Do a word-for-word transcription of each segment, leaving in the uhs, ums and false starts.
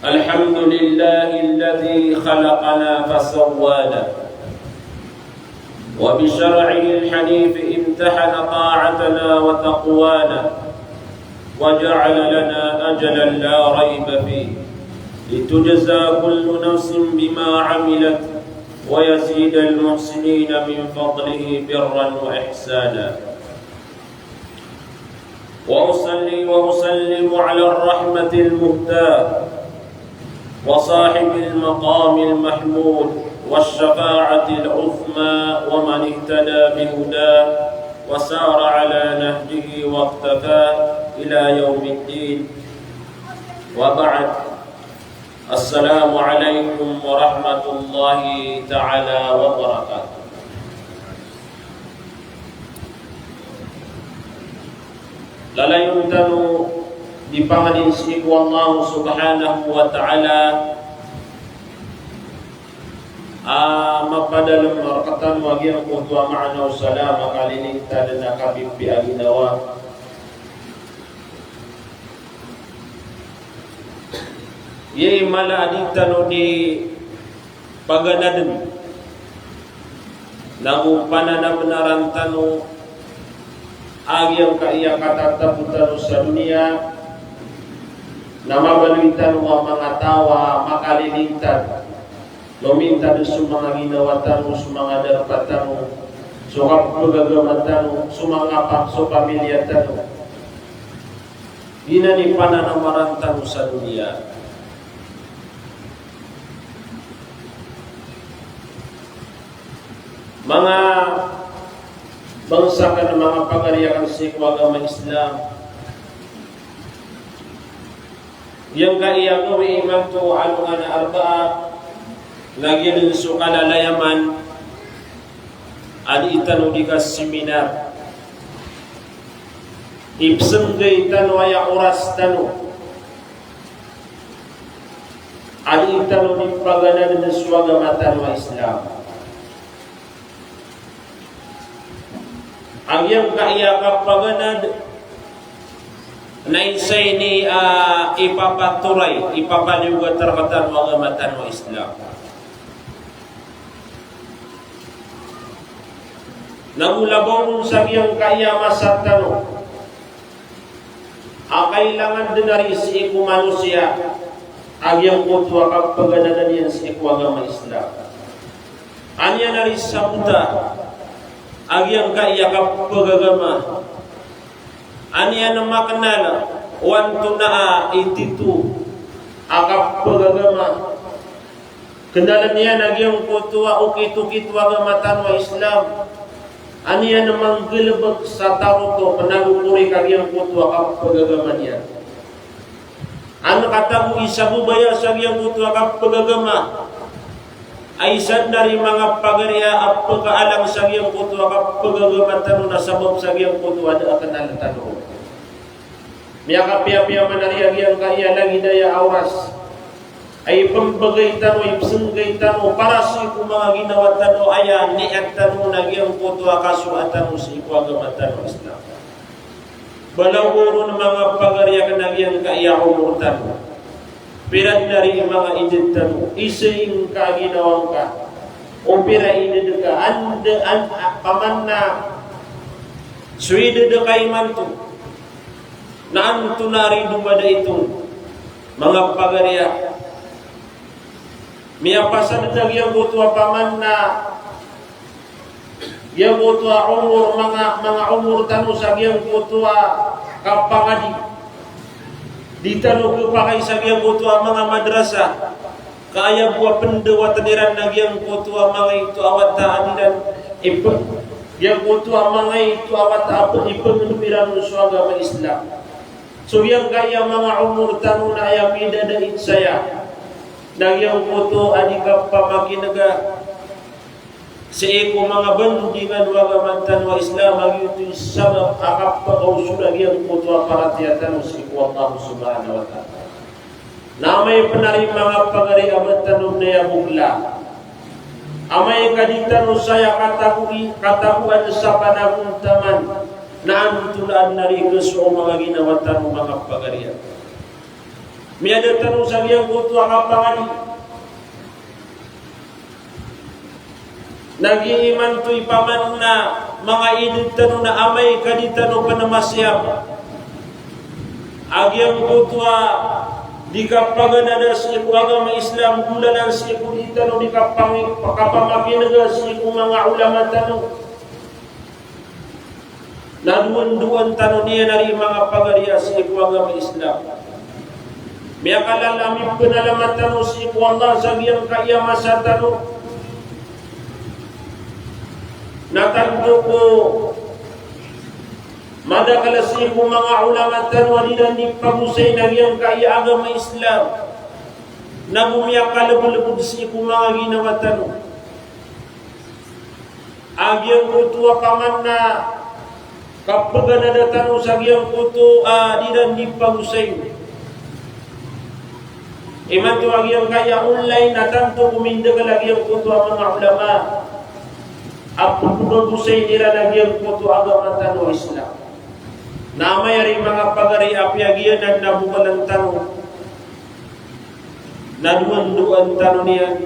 الحمد لله الذي خلقنا فسوانا، وبشرعه الحنيف امتحن طاعتنا وتقوانا، وجعل لنا أجلا لا ريب فيه، لتجزى كل نفس بما عملت، ويزيد المحسنين من فضله برا وإحسانا. وأصلي وأسلم على الرحمة المهداة وصاحب المقام المحمود والشفاعة العظمى ومن اهتدى بهداه وسار على نهجه واقتفاه إلى يوم الدين. وبعد. السلام عليكم ورحمة الله تعالى وبركاته. Lalayon tano di pangadn sii ko Allah subhanahu wa ta'ala a mapadalm rktano a giyangkoto a maana o salam a kalilintad na kapipiya a ginawa. Aya i mala a di tano di paganadn nago pananabnaran tano a giyangkaya katatabo tano sa doniya, na mabaloy tano a manga taw a makalilintad, lomintad so manga ginawa tano, so manga darpa tano, so kapagagama tano, so manga pa-, so pamilya tano. Giyanan i pananamaran tano sa doniya. Manga bangsa akn, manga pagari akn sii ko agama Islam. Giyangkaya gawii imanto a alongan a Arbaa, na giyanan so kalalayaman a dii tano di kaseminar. Ipsnggay tano aya oras tano a dii tano di paganadn so agama tano a Islam. A giyangkaya kapaganad na isa ini a ipapatoray, ipapaliyogat rktano a agama tano a Islam. Na mala ba on sa giyangkaya masa tano a kailangan dn ari sii ko manosiya a giyangkoto a kapaganadan iyan sii ko agama Islam. An iyan ari sabota a giyangkaya kapagagama. An iyan maknal o antonaa i tito a kapagagama. Knaln iyan a giyangkoto a okit-okit o agama tano a Islam. An iyan manggalbk sa tarotop nago korek a giyangkoto a kapagagama niyan. An katago i sababaya sa giyangkoto a kapagagama a isa dn ari manga pagari a pkaalang sa giyangkoto a kapagagama tano na sabap sa giyangkoto a da a knal tano. Miyakapiyapiya man ari a giyangkaya lagid aya a oras a ipmbgay tano, ipsnggay tano para sii ko manga ginawa tano, aya niyat tano na giyangkoto a kasowa tano sii ko agama tano a Islam. Balaw ko ron manga pagari akn a giyangkaya omor tano. Pira dn ari manga idad tano, isa i ngka a ginawa ngka, o pira i idad ka, anda, an, a, paman na so idad ka imanto. Na antonaa i domadait on, manga pagari a. Miyapasad a giyangkoto a paman na giyangkoto a omor, manga, manga omor tano sa giyangkoto a kapangadi. Di tano khapakay sa giyangkoto a manga madrasa. Ka aya bo a pndawatn iran na giyangkoto a manga ito a wata a di iran ip-, giyangkoto a manga ito a wata a p-, ipngndao iran so agama Islam. So giyangkaya manga omor tano na aya midadait saya na giyangkoto a di kapamakinega sii ko manga bandingan o agama tano a Islam, a giyoto i sabap a kapakaosod a giyangkoto a paratiyaya tano sii ko Allah subhanahu wa ta'ala. Na amay pn ari manga pagari a ba tano dn aya bokla, amay ka di tano saya katagoan, katagoan sa panagontaman, na antonaa dn ari kasowa o manga ginawa tano, manga pagari a. Miyada tano sa giyangkoto a kapangadi. Na giya imanto i paman na manga idad tano na amay ka di tano pn masiyap a giyangkoto a di kapaganada sii ko agama Islam, golalan sii ko di tano di kapang-, kapamakinega sii ko manga ulama tano. Na dowan-dowan tano niyan ari manga pagari a sii ko agama Islam. Miyakalala a mipnalamat tano sii ko Allah sa giyangkaya masa tano. Na tanto ko madakl sii ko manga ulama tano a di ran di pagosay na giyangkaya agama Islam. Na go miyakalbod-lbod sii ko manga ginawa tano. A giyangkoto a paman na kapaganada tano sa giyangkoto a di ran di pagosay. Imanto a giyangkaya online na tanto ko mindakl a giyangkoto a manga ulama a pphagosay iran a giyangkoto a agama tano a Islam. Na amay ari manga pagari a piyagiyanan na bokalan tano. Na dowan-dowan tano niyan.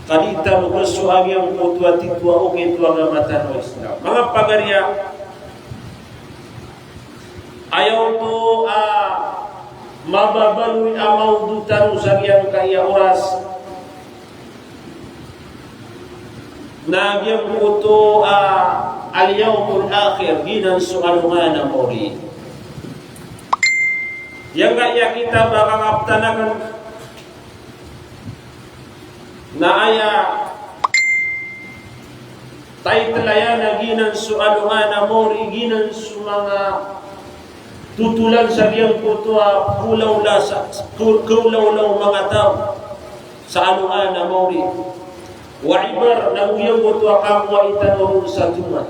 Ka di tano psowa giyangkoto a titho a okit o agama tano a Islam. Manga pagari a, aya oto a mababaloy a mawdo tano sa giyangkaya oras. Na giyangkoto a al-yawmul akhir, giyanan so alongan a maori. Giyangkaya kitab a kakaptan akn na aya title iyan na giyanan so alongan a maori, giyanan so manga totolan sa giyangkoto a kawlawla sa, kaw-, kawlawla o manga taw sa alongan a maori. Wa ibar, na giyangkoto a kakowai tano ron sa toma.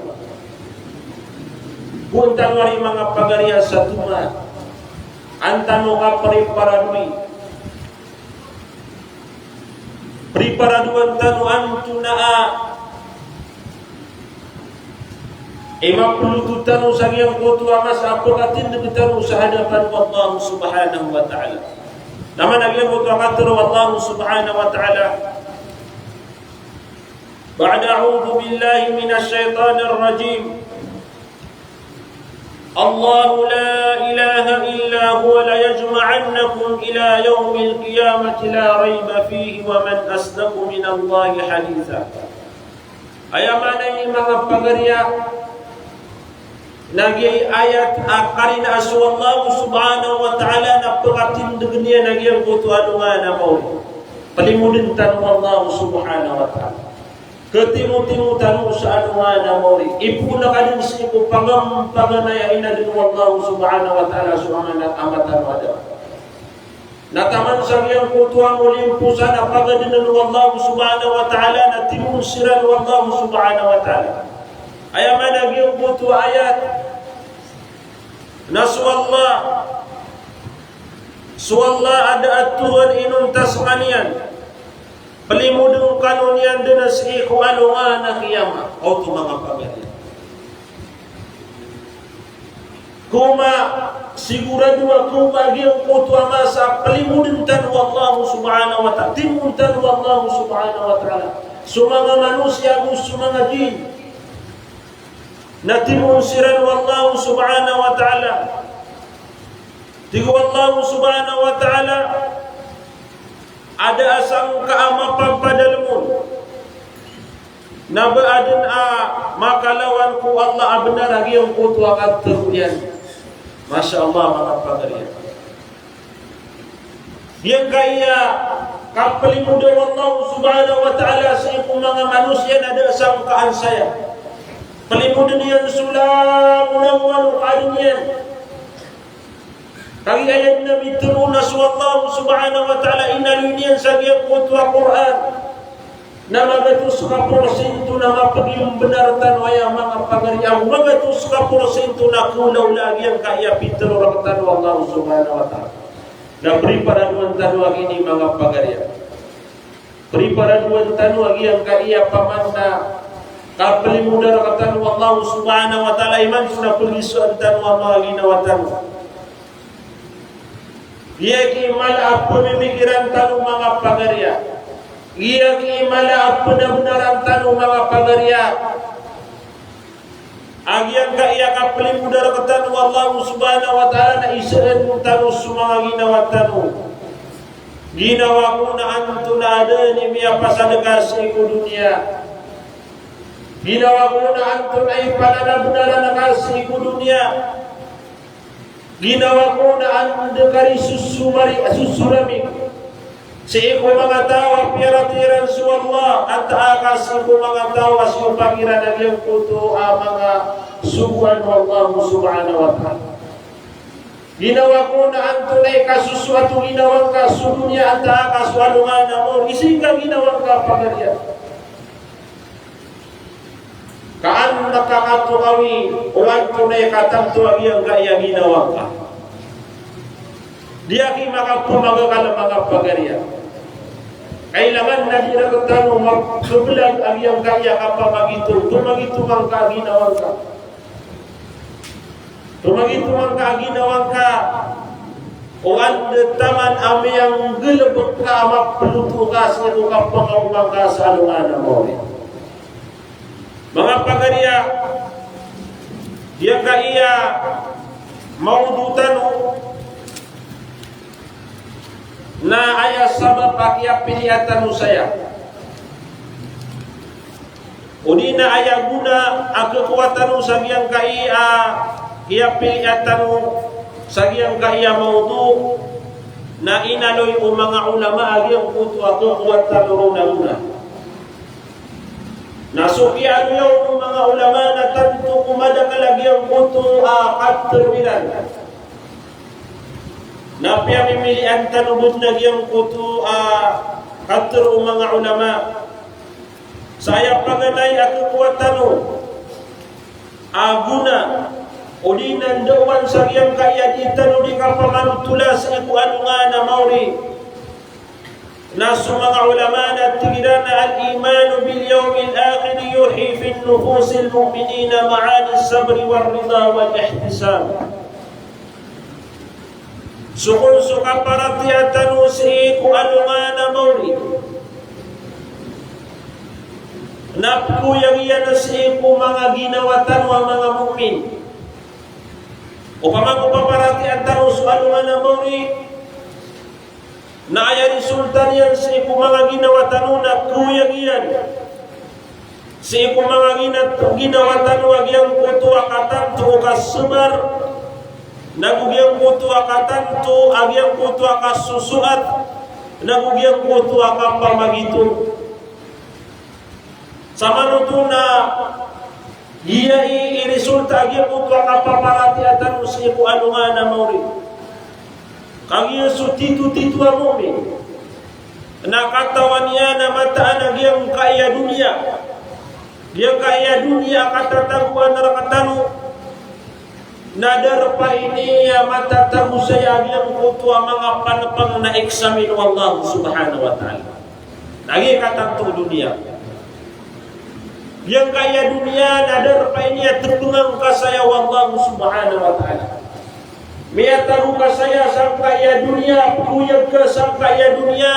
Poon tano ari manga pagari a sa toma. An tano kapreparadowi. Preparadowan tano antonaa i maploto tano sa giyangkoto a masa a pkatindg tano sa hadapan o Allah Subhanahu wa Ta'ala. Na mana giyangkoto a katharo o Allah Subhanahu wa Ta'ala. Ba'da a'udhu billahi minash shaytanir rajim. Allahu la ilaha illa huwa la yajma'annakum ila yawmil qiyamati la rayba fihi wa man asdaqu minallahi haditha. Aya maana ini manga pagari a, na giya i ayat a karina a so Allah Subhanahu wa Ta'ala na pkatindgn iyan a giyangkoto a alongan a maori. Plimodan tano o Allah Subhanahu wa Ta'ala. Katimotimo tano sa alongan a maori. Ipoon ka dn sii ko pangam-, panganay a inadn o Allah Subhanahu wa Ta'ala so ama tano a Adam. Na taman sa giyangkoto a molimposan a pagadnn o Allah Subhanahu wa Ta'ala na timoon siran o Allah Subhanahu wa Ta'ala. Aya maana giyangkoto a ayat na so Allah, so Allah a da a Tohan inonta skaniyan. Plimodan kano niyan dn sii ko alongan a kiyama. Oto manga pagari. Koma sigorado a koma giyangkoto a masa plimodan tano o Allah Subhanahu wa Ta'ala. Timoon tano o Allah Subhanahu wa Ta'ala. So manga manosiya ago so manga jin. Na timoon siran o Allah Subhanahu wa Ta'ala. Tig o Allah Subhanahu wa Ta'ala, a da a sangka a mapapadalm on. Na ba adn a makalawan ko Allah a bnar a giyangkoto a katharo iyan. Masha Allah, manga pagari. Giyangkaya kaplimoda o Allah Subhanahu wa Ta'ala sii ko manga manosiya na da a sangkaan saya. Plimodan iyan so langolangon o kaadn iyan. Kagiya aya dn a mitharo na so Allah Subhanahu wa Ta'ala inaloy niyan sa giyangkoto a Qur'an na magatos ka porsinto na mapagiyombenar tano aya manga pagari ago magatos ka porsinto na kawlawla giyangkaya pitharo rktano o Allah Subhanahu wa Ta'ala. Na preparadowan tano a giyangkaya manga pagari. Preparadowan tano a giyangkaya paman na kaplimoda rktano o Allah Subhanahu wa Ta'ala, imanto na pgisoan tano a manga ginawa tano. Giyangkai mala a pemikiran tano manga pagariya. Giyangkai mala a penabenaran tano manga pagariya. A giyangkai a kapelimoda rektano o Allah subhanahu wa ta'ala na isaan tano so manga ginawa tano. Ginawa ko na antonaa den i miyapasad ka sii ko doniya. Ginawa ko na antonaa i pananabenaran ka sii ko doniya. Ginawa ko na anda ka risosorami, sosorami sii ko manga taw a piyaratiyaya iran so Allah, antaa ka sii ko manga taw a siyopak iran a giyangkoto a manga sogoan o Allah subhanahu wa ta'ala. Ginawa ko na antonaa i kasosoat o ginawa ngka so doniya, antaa ka so alongan a mawri, sii ka ginawa ngka pagariya. Ka an makakatokawi o antonaa i katanto a giyangkai a ginawa ngka. Di aki makapamagakal a manga pagariya. Kailangan na di rektano mapembelag a giyangkai a kapamagitong, pemagitongan ka a ginawa ngka. Pemagitongan ka a ginawa ngka, o anda taman a miyanggalebek ka a mapeloto ka sii ko kapakaoma ngka sa alongan a mawri. Manga pagariya, giyangkai a mawdu tano na aya sabap a kiyapiliya tano saya. Odi na aya gona a kekowa tano sa giyangkai a kiyapiliya tano sa giyangkai a mawdu na inaloy o manga olama a giyangkoto a kekowa tano ron a gona. Na so kiyaaloya on o manga olama na tanto ko madakel a giyangkoto a katharo iran. Na piyamimilian tano bo na giyangkoto a katharo o manga olama. Sa aya paganay a kekowa tano a gona, odi na ndaowan sa giyangkai a di tano di kapamanotola sii ko alongan a mawri. Na so manga olama na tig iran a al-imanu bil yawmil akhir yuhyi fin nufusil mu'minina ma'ani sabri war rida wal ihtisab. So kon so kaparatiyaya tano sii ko alongan a mawri na pkoyag iyan sii ko manga ginawa tano a manga mu'min. Opama ko paparatiyaya tano so alongan a mawri na aya resulta niyan sii ko manga ginawa tano na koyag iyan sii ko manga gina-, ginawa tano a giyangkoto a katanto o kasabar, nago giyangkoto a katanto a giyangkoto a kasosoat, nago giyangkoto a kapamagitong. Samanoto na giyai i resulta a giyangkoto a kapaparatiyaya tano sii ko alongan a mawri. Kagiya so titotito a mu'min na katawan iyan a mataan a giyangkai a doniya, giyangkai a doniya a katatagoan rektano, na darpa ini a matatago saya a giyangkoto a manga panepeng na eksamin o Allah subhanahu wa ta'ala. Lagid a katanto o doniya. Giyangkai a doniya na darpa ini a tepengan ka saya o Allah subhanahu wa ta'ala. Miyatago ka saya sangkai a doniya, pkoyag ka sangkai a doniya.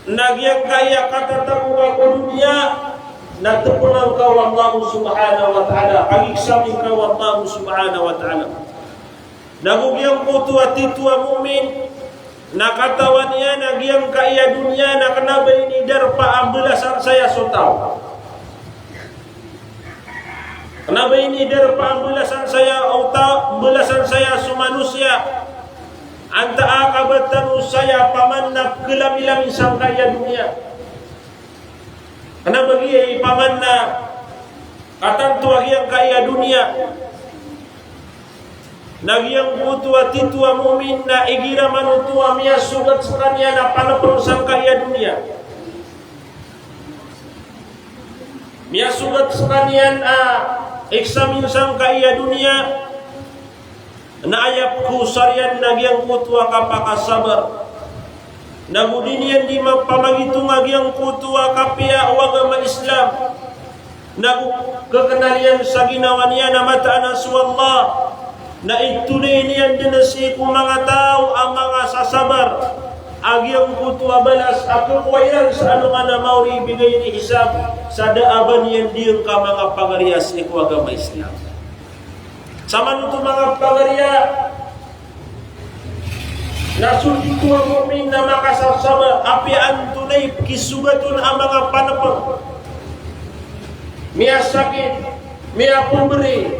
Na giyangkai a katatago ka ko doniya na tepengan ka o Allah subhanahu wa ta'ala, pageksamin ka o Allah subhanahu wa ta'ala. Nago giyangkoto a tito a mu'min na katawan iyan a giyangkai a doniya na kena ba ini darpa a mbalasan saya so taw. Kena ba ini darpa a mbalasan saya o taw, mbalasan saya so manosiya. Antaa ka ba tano saya paman na pkelamilami sangkai a doniya. Kena ba giyai paman na katanto a giyangkai a doniya. Na giyangkoto a tito a mu'min na igira manoto a miyasogat sekaniyan a panepeng sangkai a doniya. Miyasogat sekaniyan a eksamin sangkai a doniya. Na aya pekosar iyan na giyangkoto a kapakasabar. Nago di niyan di mapamagitong a giyangkoto a kapiya o agama Islam. Nago kekenal iyan sa ginawa niyan a mataan a so Allah Na itonay niyan dn sii ko manga taw a manga sasabar a giyangkoto a balas a khakowa iran sa alongan a maori, bighairi hisab, sa da a ba niyan diyangka manga pagariya sii ko agama Islam. Samanoto manga pagariya, na so tito a mu'min na makasasabar, apiya antonaa i kisogat on a manga panpng. Miyasakit, miyapobre,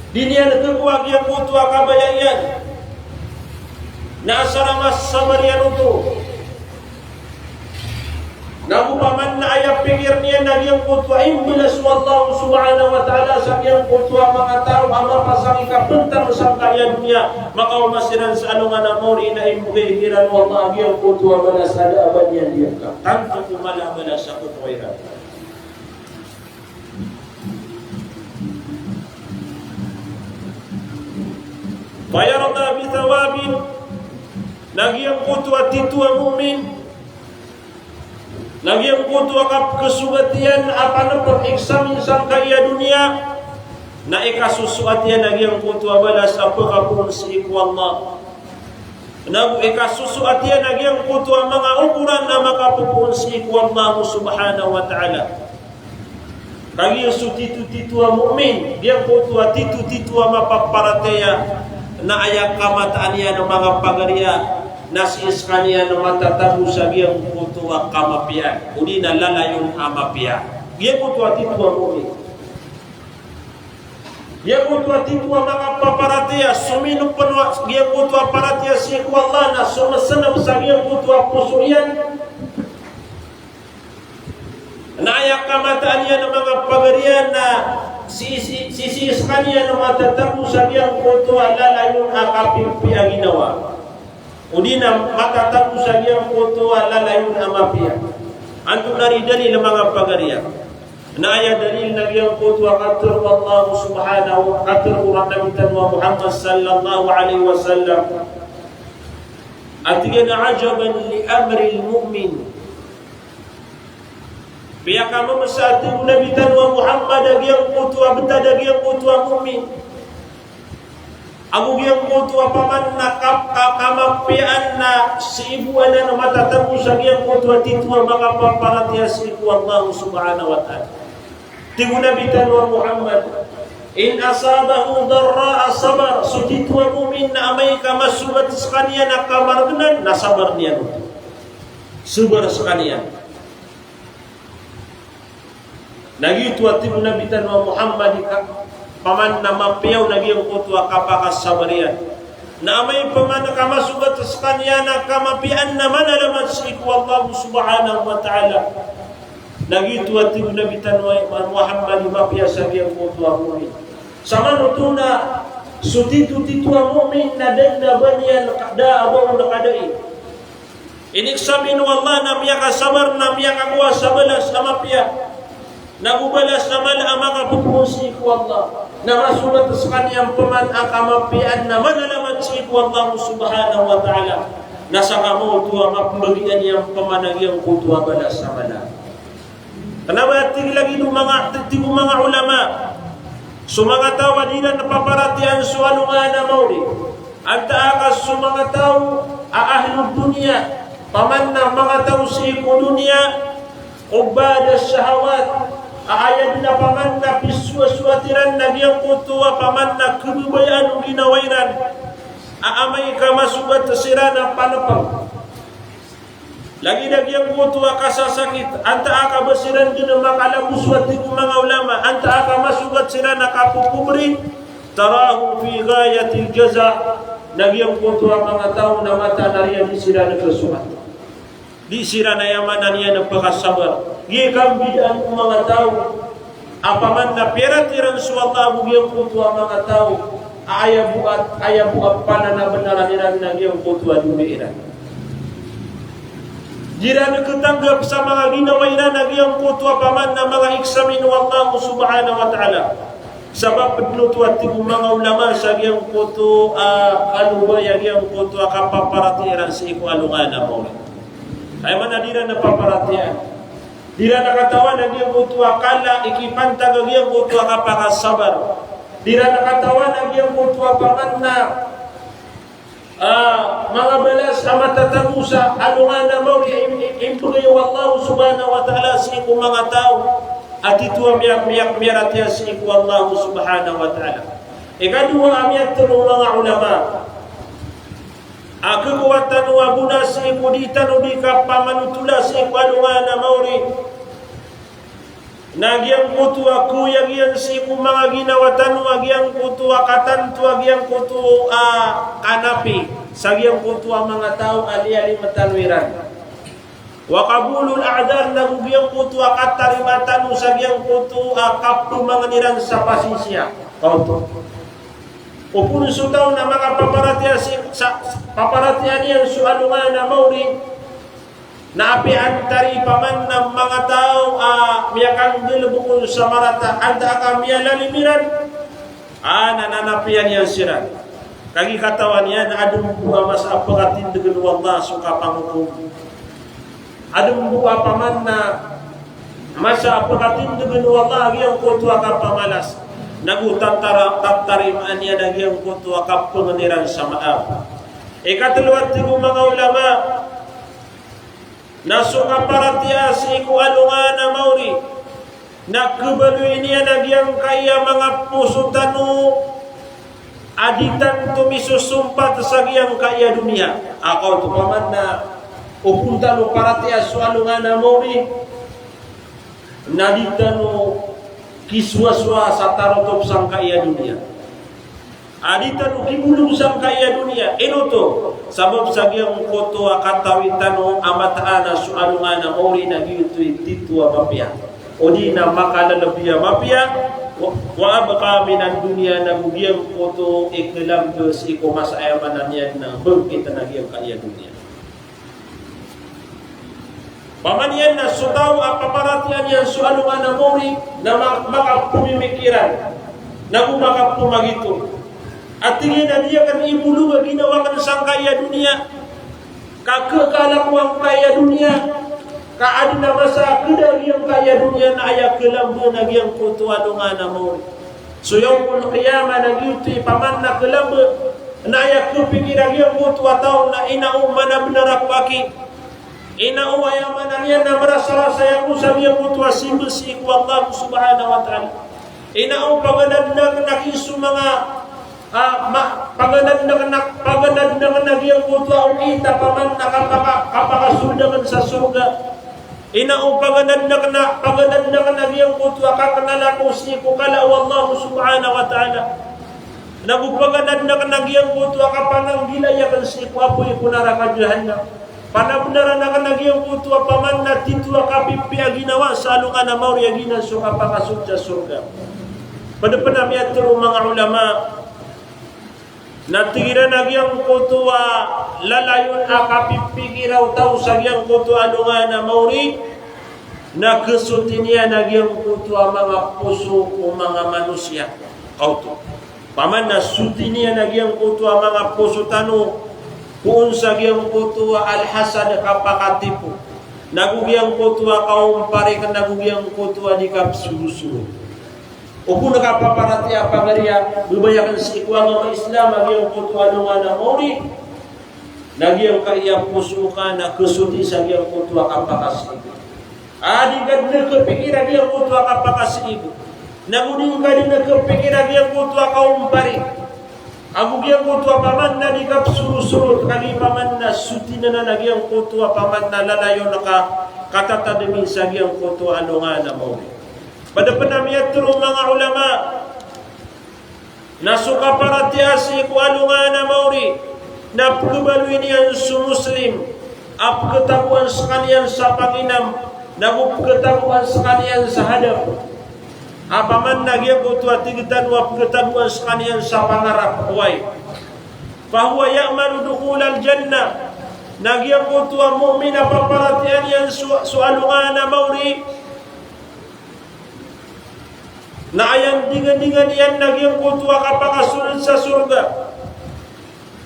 di niyan khakowa giyangkoto a kabaya iyan. Na asar a masabar iyan oto. Na opama na aya pikir niyan na giyangkoto a imbalas o Allah subhanahu wa ta'ala sa giyangkoto a manga taw a mapasang i kapntang sangkaya doniya, makaoma siran sa alongan a maori na imbgay kiran o Allah a giyangkoto a balas a da a ba niyan diyangka. Tanto ko mala a balas a khakowa iran. Fayarda bi thawabin, na giyangkoto a tito a mu'min, na giyangkoto a kapkhasogat iyan a panpng, exam sangkaya doniya, na ikasosoat iyan a giyangkoto a balas a pkhapoon sii ko Allah. Nago ikasosoat iyan a giyangkoto a manga okoran a makapopoon sii ko Allah subhanahu wa ta'ala. Kagiya so tito-tito a mu'min, giyangkoto a tito-tito a mapaparatiyaya, na aya kamataan iyan a manga pagariya, na sii skaniyan na matatago sa giyangkoto a kamapiyaan, odi na lalayon a mapiya. Giyangkoto a tito a mu'min. Giyangkoto a tito a manga paparatiyaya, sominopn o giyangkoto a paratiyaya sii ko Allah na somsnm sa giyangkoto a poso iyan. Na aya kamataan iyan a manga pagariya na sii, sii, sii skaniyan na matatago sa giyangkoto a lalayon a kapimpiya ginawa. Odi na matatago sa giyangkoto a lalayon a mapiya. Antonaa i dalil a manga pagariya? Na aya dalil na giyangkoto a katharo o Allah subhanahu wa, katharo o Nabi tano a Muhammad sallallahu alaihi wasallam. A tig iyan a, "Ajaban li amril mu'min." Piyakamamsa, a tig o Nabi tano a Muhammad, a giyangkoto a btad a giyangkoto a mu'min. Ago giyangkoto a paman na kap-, ka-, kamapiyaan na sii bo anan a matatago sa giyangkoto a tito a manga paparatiyaya sii ko Allah subhanahu wa ta'ala. Tig o Nabi tano a Muhammad, "In asabahu darra'a sabar." So tito a mu'min na amay ka masogat skaniyan a kamargnan, na sabar iyan oto. Sabar skaniyan. Na giyoto a tig o Nabi tano a Muhammad, ka paman na mapiya on a giyangkoto a kapakasabar iyan. Na amay paman ka masogat skaniyan a kamapiyaan na manalamat sii ko Allah subhanahu wa ta'ala. Na giyoto a tig o Nabi tano a Muhammad, mapiya sa giyangkoto a mu'min. Samanoto na so tito-tito a mu'min na da a ba niyan, da a ba on kadai. Inexamine o Allah na miyakasabar, na miyakakowa sa balas a mapiya. Na go balas a mala a makapopoon sii ko Allah. Na masogat skaniyan paman a kamapiyaan na manalamat sii ko Allah subhanahu wa ta'ala. Na saka maoto a mapmbagian iyan paman a giyangkoto a balas a mala. Kna ba tig lagid o manga, tig o manga ulama, so manga taw a di iran paparatiyayaan so alongan a maori. Antaa ka so manga taw a ahlud dunya, paman na manga taw sii ko dunya, ubbadas shahawat, a aya dn a paman na pisowasoat iran na giyangkoto a paman na khababayaan o ginawa iran, a amay ka masogat siran a panpng. Lagid a giyangkoto a kasasakit, antaa ka ba siran dn makalagoso, a tig o manga ulama, antaa ka masogat siran a kapopobre, tarahum fi ghayatil jaza', na giyangkoto a manga taw na mataan a riyan di siran khasogat. Di siran aya maana niyan pkhasabar. Giya kambidaan o manga taw a paman na piyaratiyaya iran so Allah ago giyangkoto a manga taw a aya bo a, aya bo a pananabnaran iran na giyangkoto a doniya iran. Di iran khatanggap sa manga ginawa iran a giyangkoto a paman na manga examine o Allah subhanahu wa ta'ala. Sabap dn oto a tig o manga ulama sa giyangkoto a kalobay a giyangkoto a kapaparatiyaya iran sii ko alongan a maori. Aya maana di iran paparatiyayaan. Di iran katawan a giyangkoto a kala i kipantag a giyangkoto a kapakasabar. Di iran katawan a giyangkoto a paman na, ah, manga balas a matatago sa alongan a mawri a im-, im-, imbgay o Allah subhanahu wa ta'ala sii ko manga taw a titho a miya-, miya-, miyaratiyaya sii ko Allah subhanahu wa ta'ala. Ikadowa a miyatharo o manga ulama a khakowa tano a bona sii ko di tano di kapamanotola sii ko alongan a mawri na giyangkoto a koyag iyan sii ko manga ginawa tano a giyangkoto a katanto a giyangkoto a kanapi sa giyangkoto a manga taw a liyalim tano iran. Wa qabulul a'dhar, nago giyangkoto a katarima tano sa giyangkoto a kapmangn iran sa pasinsiya. Kaoto. O pn so taw na makapaparatiyaya si, sa, paparatiyayaan iyan so alongan a mawri, na apiya antaa i paman na manga taw a miyakanggalbk on sa marata, antaa ka miyalalim iran, a, na nanapiyan iyan siran. Kagiya katawan iyan na adn bo a masa a pkatindgn o Allah so kapanghokom. Adn bo a paman na masa a pkatindgn o Allah a giyangkoto a kapamalas. Nago tatara-, tatarimaan iyan a giyangkoto a kapngn iran sa maap. Ikatlo a tig o manga ulama, na so kaparatiyaya sii ko alongan a mawri na khabaloy niyan a giyangkaya manga poso tano a di tanto misosompat sa giyangkaya doniya. A kaoto paman na o pn tano paratiyaya so alongan a mawri na di tano kisowasowa sa tarotop sangkaya doniya. A di tano kibolong sangkaya doniya. Ino oto? Sabap sa giyangkoto a katawi tano a mataan a so alongan a mawri na giyoto i titho a mapiya, odi na makalalbi a mapiya, wa, wa abqa minad dunya, nago giyangkoto i khalamb sii ko masa a aya maana niyan na bangkit na giyangkaya doniya. Paman iyan na so taw a paparatiyayaan iyan so alongan a mawri na ma-, makapmimikiran, nago makapmagito. A tig iyan a di akn ibolong a ginawa akn sangkaya doniya, ka khakalak ko angkaya doniya, ka adn a masa a khada a giyangkaya doniya na aya khalamb na giyangkoto a alongan a mawri. So yawmul qiyamah na giyoto i paman na khalamb, na aya khapikir a giyangkoto a taw na ina o mana bnar ako aki. Ina o aya maana niyan na marasarasay ako sa giyangkoto a simba sii ko Allah subhanahu wa ta'ala. Ina o paganadn akn a ki so manga, ah, ma-, paganadn akn a, paganadn akn a giyangkoto a okit a paman na kapaka-, kapakasold akn sa sorga. Ina o paganadn akn a, paganadn akn a giyangkoto a kaknal ako sii ko kala o Allah subhanahu wa ta'ala. Nago paganadn akn a giyangkoto a kapananggilai akn sii ko apoy ko naraka jahannam. Panabnaran akn a giyangkoto a paman na titho a kapipiya a ginawa sa alongan a mawri a giyanan so kapakasold sa sorga. Pd pn a miyatharo o manga ulama na tig iran a giyangkoto a lalayon a kapipikira o taw sa giyangkoto a alongan a mawri na khasoti niyan a giyangkoto a manga poso o manga manosiya. Kaoto. Paman na soti niyan a giyangkoto a manga poso tano, poon sa giyangkoto a al-hasad, kapakatipo, nago giyangkoto a kaomparik, nago giyangkoto a di kapsorosoro. O pn kapaparatiyaya a pagariya, babaya akn sii ko agama Islam a giyangkoto a alongan a mawri na giyangkaya poso ka na khasoti sa giyangkoto a kapakasiibo. A di ngka dn khapikir a giyangkoto a kapakasiibo. Nago di ngka dn khapikir a giyangkoto a kaomparik. Ago giyangkoto a paman na di kapsorosoro, kagiya paman na soti niyan a giyangkoto a paman na lalayon ka katatadmi sa giyangkoto a alongan a mawri. Pd pn a miyatharo o manga ulama na so kaparatiyaya sii ko alongan a mawri na pkhabaloy niyan so Muslim a pkhatagoan skaniyan sa panginam, nago pkhatagoan skaniyan sa hadap. A paman na giyangkoto a tig tano a pkhatagoan skaniyan sa pangarap, oway. Fahuwa ya'malu dukhulal jannah. Na giyangkoto a mu'min a paparatiyayaan iyan so, so alongan a mawri na aya ndingandingan iyan na giyangkoto a kapakasold sa sorga.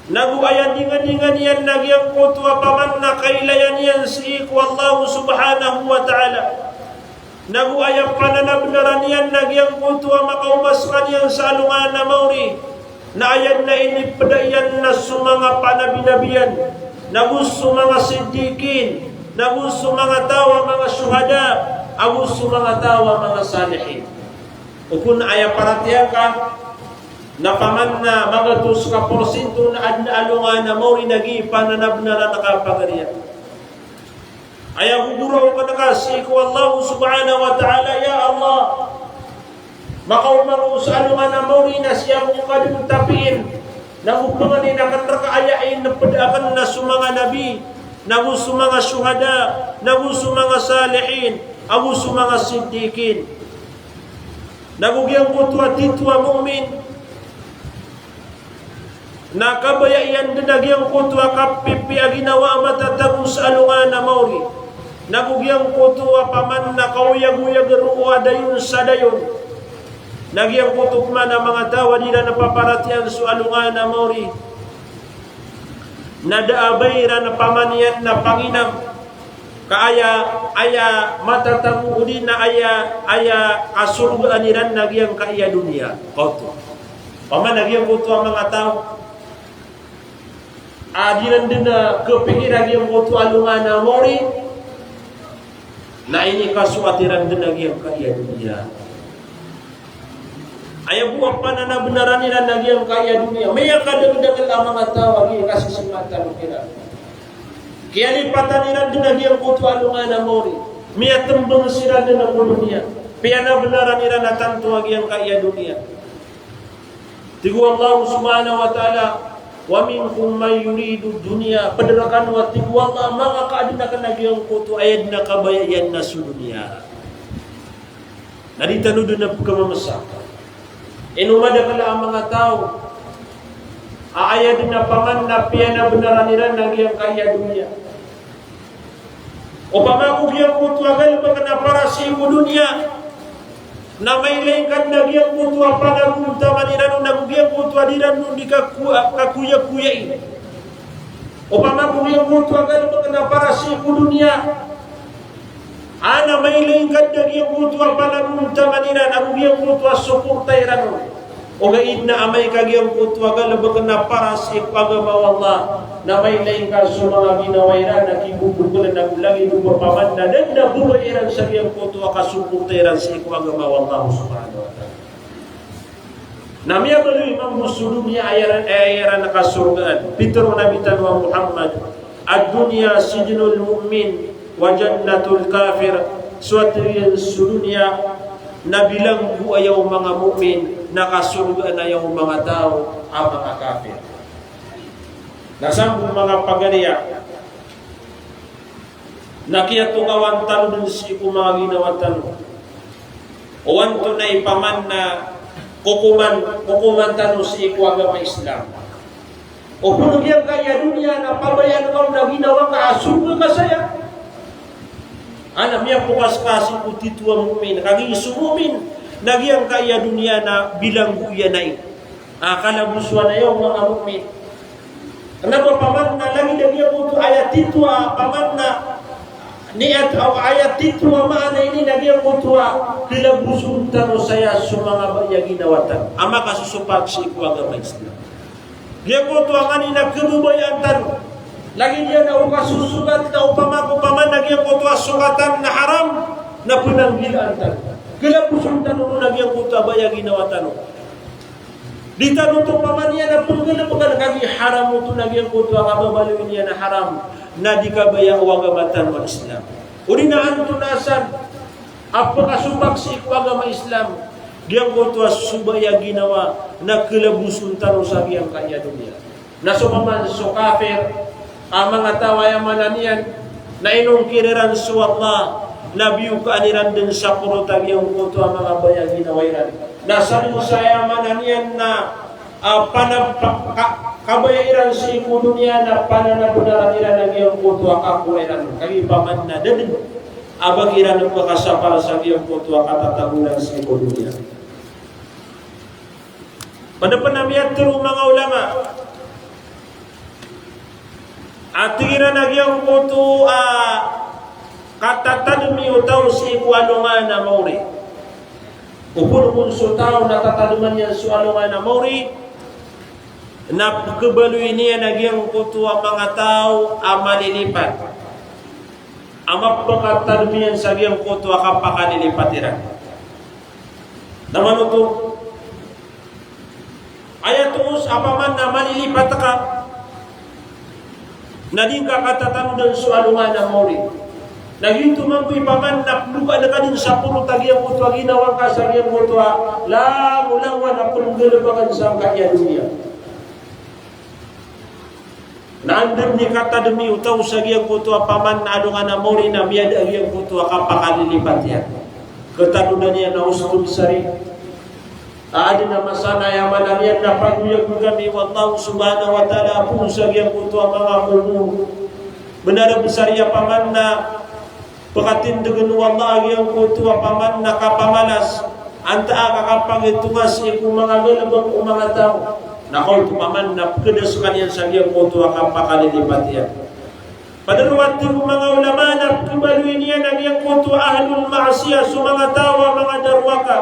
Nago aya ndingandingan iyan na giyangkoto a paman na kailayan iyan sii ko Allah subhanahu wa ta'ala. Nago aya pananabenaran iyan na giyangkoto a makaoma sekaniyan sa alongan a maori na aya den a inipeda iyan na so manga panabi-nabian, nago so manga siddiqin, nago so manga taw a manga shuhada, ago so manga taw a manga salihin. Okon aya paratiyaya ka na paman na magatos ka porsinto na aden a alongan a maori na gii pananabenaran ka pagariya. Aya gogoraoken ka sii ko Allah subhanahu wa ta'ala, ya Allah, makaoma ako sa alongan a maori na sii ako ko kadem tapiin, nago pengeni aken reka aya inipeda aken na so manga nabi, nago so manga shuhada, nago so manga salihin, ago so manga siddiqin. Nago giyangkoto a titho a mu'min na kabaya iyan den a giyangkoto a kapipiya ginawa a matatago sa alongan a maori. Nago giyangkoto a paman na kaoyagoyag roo a dayon sa dayon. Na giyangkoto pman a manga taw a di iran paparatiyayaan so alongan a maori na da a ba iran paman iyan na panginam ka aya, aya matatago odi na aya, aya kasorgaan iran na giyangkaya doniya. Kaoto. Paman a giyangkoto a manga taw a di iran den a kepikira giyangkoto a alongan a maori, na inikasoat iran den a giyangkaya doniya. Aya bo a pananabenaran iran a giyangkaya doniya. Miyakadakdakl a manga taw a gii kasisimaan tano kiran. Kiyalipatan iran den a giyangkoto a alongan a maori. Miyatembeng siran den ko doniya. Piyanabenaran iran a tanto a giyangkaya doniya. Tig o Allah subhanahu wa ta'ala, "Wa minkum man yuridu dunya." Ped rekano a tig o Allah, manga ka aden aken a giyangkoto a aya den a kabaya iyan na so doniya. Na di tano den a pekemamesa. Ino madakl a manga taw a aya den a paman na piyanabenaran iran a giyangkaya doniya. Opama ko giyangkoto a galebek na para sii ko doniya na mailay ka den a giyangkoto a panagontaman iran on, ago giyangkoto a di iran on di kakoya, kakoyakoyai. Opama ko giyangkoto a galebek na para sii ko doniya, a na mailay ka den a giyangkoto a panagontaman iran, ago giyangkoto a soporta iran on. Ogaid na amay ka giyangkoto a galebek na para sii ko agama o Allah, na mailay ka so manga ginawa iran na kibobokelan ago lagid o ba paman na da den a bobay iran sa giyangkoto a kasoporta iran sii ko agama o Allah subhanahu wa ta'ala. Na miyabaloy mambo so doniya a aya iran, a aya iran kasorgaan. Pitero o Nabi tano a Muhammad, "Ad-dunya sijnul mu'min wa jannatul kafir." So, tig iyan, so doniya na bilanggo aya o manga mu'min, na kasorgaan aya o manga taw a manga kafir. Na sambo manga pagariya, na kiyatokawan tano den sii ko manga ginawa tano o antonaa i paman na kokoman, kokoman tano sii ko agama Islam. O polo giyangkaya doniya na pabayaan ka on a ginawa ka a sorga ka saya. A na miyapokas ka sii ko titho a mu'min, kagiya so mu'min na giyangkaya doniya na bilanggo iyan ai. A, kalabosan aya o manga mu'min. Kena ba paman na lagid a giyangkoto a aya titho a paman na niyat, a aya titho a maana ini na giyangkoto a kalabosan tano saya so manga baya a ginawa tano a makasosopak sii ko agama Islam. Giyangkoto a nganin a kababayaan tano. Lagid iyan a o kasosokat na opama ko paman na giyangkoto a sokatan na haram, na penanggilaan tano. Kalabosan tano ron a giyangkoto a baya a ginawa tano. Di tano oto paman iyan a penggalebeken kagiya haram oto na giyangkoto a kababaloy niyan a haram, na di kabaya o agama tano a Islam. O di na antonaa san a pekasopak sii ko agama Islam, giyangkoto a so baya a ginawa na kalabosan tano sa giyangkaya doniya. Na so paman so kafir, a manga taw a aya maana niyan na inongkir iran so Allah, na biyokaan iran den sa korot a giyangkoto a manga baya a ginawa iran. Na sadn sa aya maana niyan na, a, pana-, pa-, ka-, kabaya iran sii ko doniya na pananabenaran iran a giyangkoto a kakowa iran. Kagiya paman na da den a ba kiran pekasapar sa giyangkoto a katatago iran sii ko doniya. Pd pn a miyatharo o manga ulama a tig iran a giyangkoto a katatadmi o taw sii ko alongan a maori. Opama kon so taw na tatadman iyan so alongan a maori, na pkhabaloy niyan a giyangkoto a manga taw a malilipat a mapkatadmi iyan sa giyangkoto a kapakalilipat iran. Na manoto, aya toos a paman na malilipat ka, na di ngka katatanodan so alongan a maori. Na giyoto mambo i paman na plokaan ka dn sa porot a giyangkoto a ginawa ngka sa giyangkoto a langolangon a pnggalbkn sangkai a doniya. Na anda dn i katadmi o taw sa giyangkoto a paman na alongan a maori na miyada a giyangkoto a kapakalilipat iyan. Katanodan iyan a osto sari. Adn a masa na aya maana niyan na pagoyag kami o Allah subhanahu wa ta'ala ago sa giyangkoto a manga kobor. Bnar bsar iyan paman na pkatindgn o Allah a giyangkoto a paman na kapamalas, antaa ka kapagitonga sii ko manga galbk o manga taw. Na kaoto paman na pkada skaniyan sa giyangkoto a kapakalilipat iyan. Pd roo a tig o manga ulama na pkhabaloy niyan a giyangkoto a ahlul ma'siyah, so manga taw a manga darowaka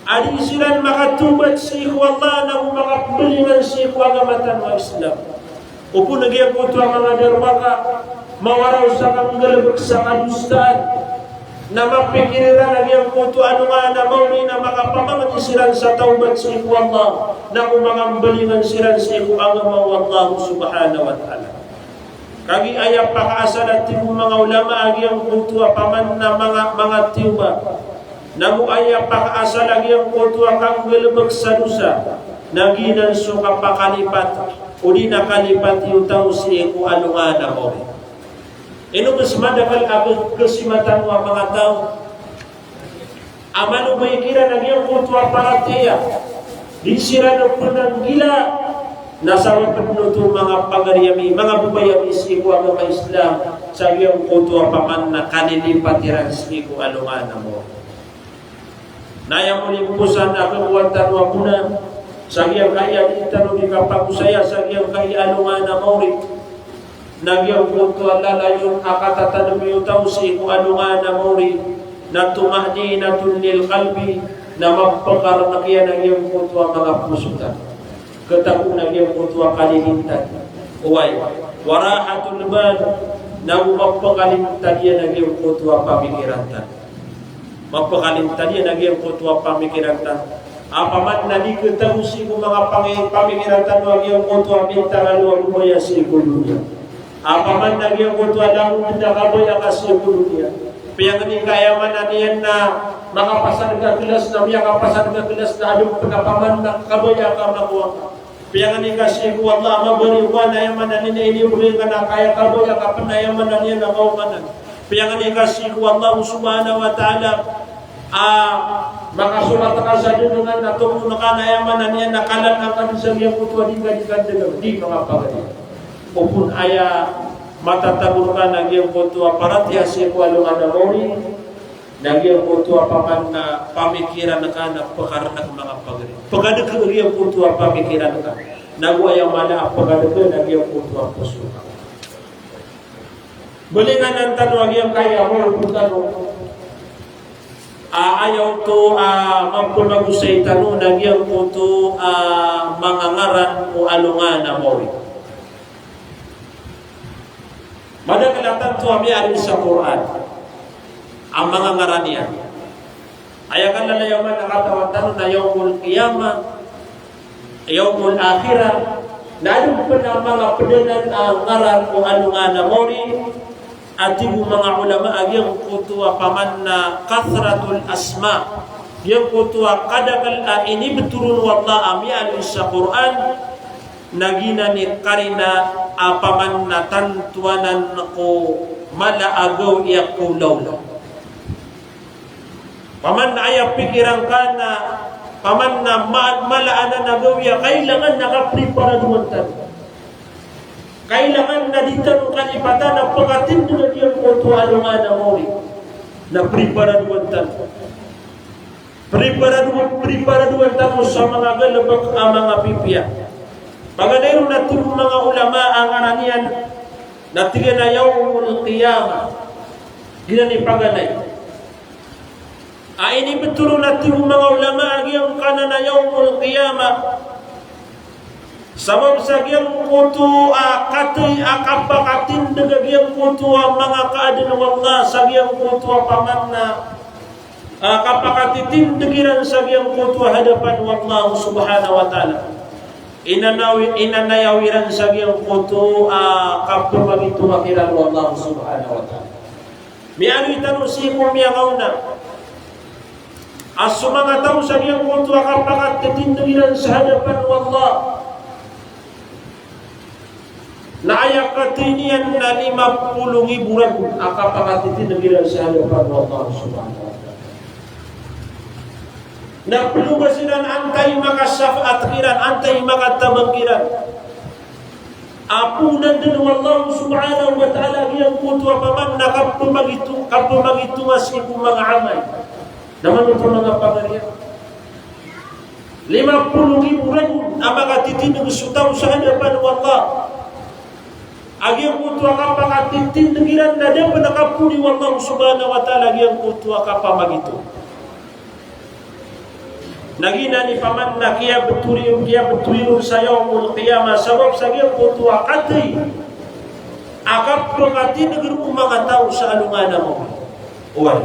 a di siran makatawbat sii ko Allah nago makapmbalingan sii ko agama tano a Islam. Opama na giyangkoto a manga darowaka, mawaraw sa kanggalbk sa kadosaan, na mapikir iran a giyangkoto a alongan a maori na makapamangni siran sa tawbat sii ko Allah, nago makambalingan siran sii ko agama o Allah subhanahu wa ta'ala. Kagiya aya pakaasal a tig o manga ulama a giyangkoto a paman na manga, manga tiyoba. Nago aya pakaasal a giyangkoto a kanggalbk sa dosa, na giyanan so kapakalipat, odi na kalipati o taw sii ko alongan a maori. Ino bs madakl a khasimatan o manga taw a manobay kiran a giyangkoto a paratiyaya, di siran pnanggila, na sabap dn oto manga pagari ami, manga babay ami sii ko agama Islam, sa giyangkoto a paman na kalilipat iran sii ko alongan a maori. Na aya moni posan a khakowa tano a bona, sa giyangkaya di tano di kapagosaya, sa giyangkaya alongan a maori. Na giyangkoto a lalayon a katatadmi o taw sii ko alongan a maori, na tuma'ninatun lil qalbi, na mapkarn iyan a giyangkoto a manga poso tano. Katagoan a giyangkoto a kalilintad. Oway, wa rahatul bal, nago mapkalintad iyan a giyangkoto a pamikiran tano. Mapkalintad iyan a giyangkoto a pamikiran tano. Apaman na di katago sii ko manga pangi-, pamikiran tano a giyangkoto a mintalan o a gomaya sii ko doniya. Apaman na giyangkoto a langon dn a kabaya ka sii ko doniya. Piyangni ka aya maana niyan na makapasad ka klas na miyakapasad ka klas na adn pn a paman na kabaya ka makowa. Piyangni ka sii ko Allah a mabari ko ana aya maana niyan a inibgay ka na kaya kabaya ka pn aya maana niyan a kaomanan. Piyangni ka sii ko Allah subhanahu wa ta'ala a makasorat ka sa dngan na tomon ka na aya maana niyan a kalan ka dn sa giyangkoto a di ka di ka dngan, di manga pagari. Opama aya matatago rka na giyangkoto a paratiyaya sii ko alongan a maori, na giyangkoto a paman na pamikiran ka na pkarn ka manga pagari. Pkadk a giyangkoto a pamikiran ka. Nago aya mala a pkadk na giyangkoto a poso ka. Balingan tano a giyangkaya a mawdo tano. A, aya oto a mapmagosay tano na giyangkoto a manga ngaran o alongan a maori. Madakl a tanto a miyaaloy sa Qur'an a manga ngaran iyan. Aya kalalayaman a katawan tano na yawmul qiyamah, yawmul akhirah, na adn pn a manga pd anan a ngaran o alongan a maori, a tig o manga ulama a giyangkoto a paman na kathratul asma, giyangkoto a kadakl a inibtho ron o Allah a miyaaloy sa Qur'an, na giyanan i karina a paman na tanto anan ko mala a gawii a kawlawla. Paman na aya pikiran ka na, paman na ma-, mala anan a gawii a kailangan na kapriparadoan tano. Kailangan na di tano kalipatan a pkatindg a giyangkoto a alongan a maori. Na priparadoan tano. Priparadoan, priparadoan tano sa manga galbk a manga pipiya. Paganay ron na tig o manga ulama a ngaran iyan na tig iyan a yawmul qiyamah. Giyanan i paganay a inibtho ron a tig o manga ulama a giyangkanan a yawmul qiyamah. Sabap sa giyangkoto a kathay a kapakatindg a giyangkoto a manga kaadn o Allah sa giyangkoto a paman na, a, kapakatitindg iran sa giyangkoto a hadapan o Allah subhanahu wa ta'ala. Inanawi-, inanayaw iran sa giyangkoto a kapamagitoma kiran o Allah subhanahu wa ta'ala. Miyaaloy tano sii ko miyangaona a so manga taw sa giyangkoto a kapakatitindg iran sa hadapan o Allah na aya kathay niyan na lima polo ngibo ragon a kapakatitindg iran sa hadapan o Allah subhanahu wa ta'ala. Na ploga siran antaa i makashafaat kiran, antaa i makatabang kiran. Aponan dn o Allah subhanahu wa ta'ala giyangkoto a paman na kapamagito-, kapamagitoma sii ko manga amal. Na mano oto manga pagariya? Lima polo ngibo ragon a makatitindg so taw sa hadapan o Allah a giyangkoto a kapakatitindg iran na da pn a kapodi o Allah subhanahu wa ta'ala giyangkoto a kapamagito. Na giyanan i paman na kiyabthowi, kiyabthowi ron sa yawmul qiyamah sabap sa giyangkoto a kathay a kapakatindg o manga taw sa alongan a mawri. Oway.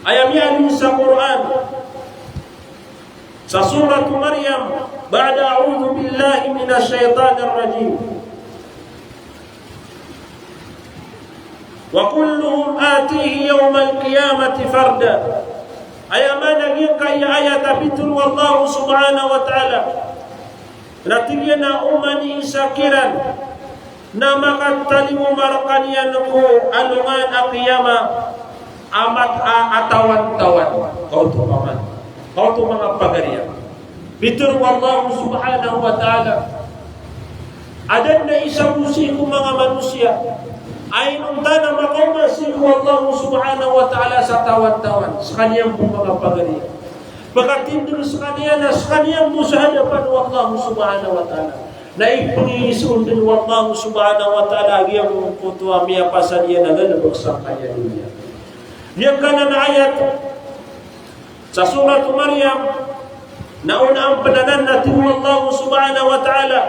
Aya miyaaloy sa Qur'an sa Suratu Maryam, ba'da a'udhu billahi minash shaytanir rajim. Wa kulluhum atihi yawmal qiyamati farda. Aya maana giyangkaya ayat a pitharo o Allah subhanahu wa ta'ala na tig iyan a oman i isa kiran na makatalingoma rkaniyan ko alongan a qiyamah a mat-, a, a tawan-tawan. Kaoto paman. Kaoto manga pagariya. Pitharo o Allah subhanahu wa ta'ala a da dn a isa bo sii ko manga manosiya a inonta na makaoma sii ko Allah subhanahu wa ta'ala sa tawan-tawan. Skaniyan bo manga pagariya. Pkatindg skaniyan a skaniyan bo sa hadapan o Allah subhanahu wa ta'ala. Na ipngiisoon dn o Allah subhanahu wa ta'ala a giyangkoto a miyapasad iyan a galbk sangkaya doniya. Giyangkanan a ayat sa Suratu Maryam, na onaan pn anan na tig o Allah subhanahu wa ta'ala,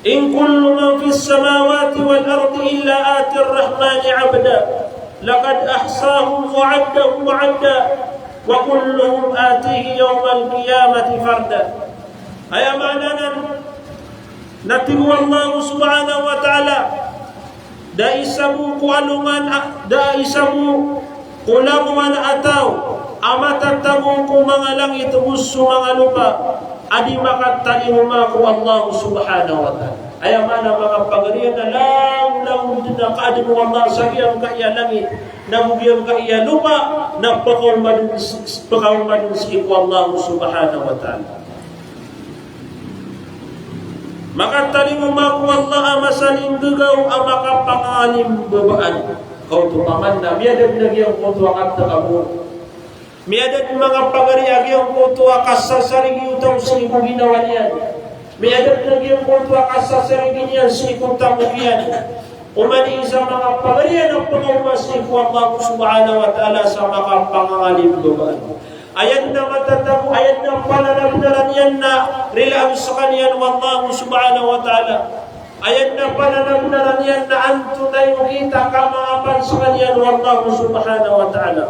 "In kullu man fis samawati wal ardi illa atir rahmani abda. Laqad ahsahum wa addahum adda. Wa kulluhum atihi yawmal qiyamati farda." Aya maana nan, na tig o Allah subhanahu wa ta'ala, da isa bo ko alongan a, da isa bo ko langowan a taw a matatago ko manga langit ago so manga lopa a di makatalingoma ko Allah subhanahu wa ta'ala. Aya maana manga pagariya na langolangon dn a kaadn o Allah sa giyangkaya langit na go giyangkaya lopa na pkaoma dn s-, pkaoma dn sii ko Allah subhanahu wa ta'ala. Makatalingoma ko Allah a masalinggagaw a makapangangalibabaan. Kaoto paman na miyada dn a giyangkoto a katakaboan. Miyada dn manga pagariya a giyangkoto a kasasarigi o taw sii ko ginawa niyan. Miyada dn a giyangkoto a kasasarigi niyan sii ko tamok iyan. Oman i isa manga pagariya na pkaoma sii ko Allah subhanahu wa ta'ala sa makapangangalibabaan. Aya dn a matatago, aya dn a pananabnaran iyan na rilaan skaniyan o Allah subhanahu wa ta'ala. Aya dn a pananabnaran iyan na antonaa i okit a kamangapal skaniyan o Allah subhanahu wa ta'ala.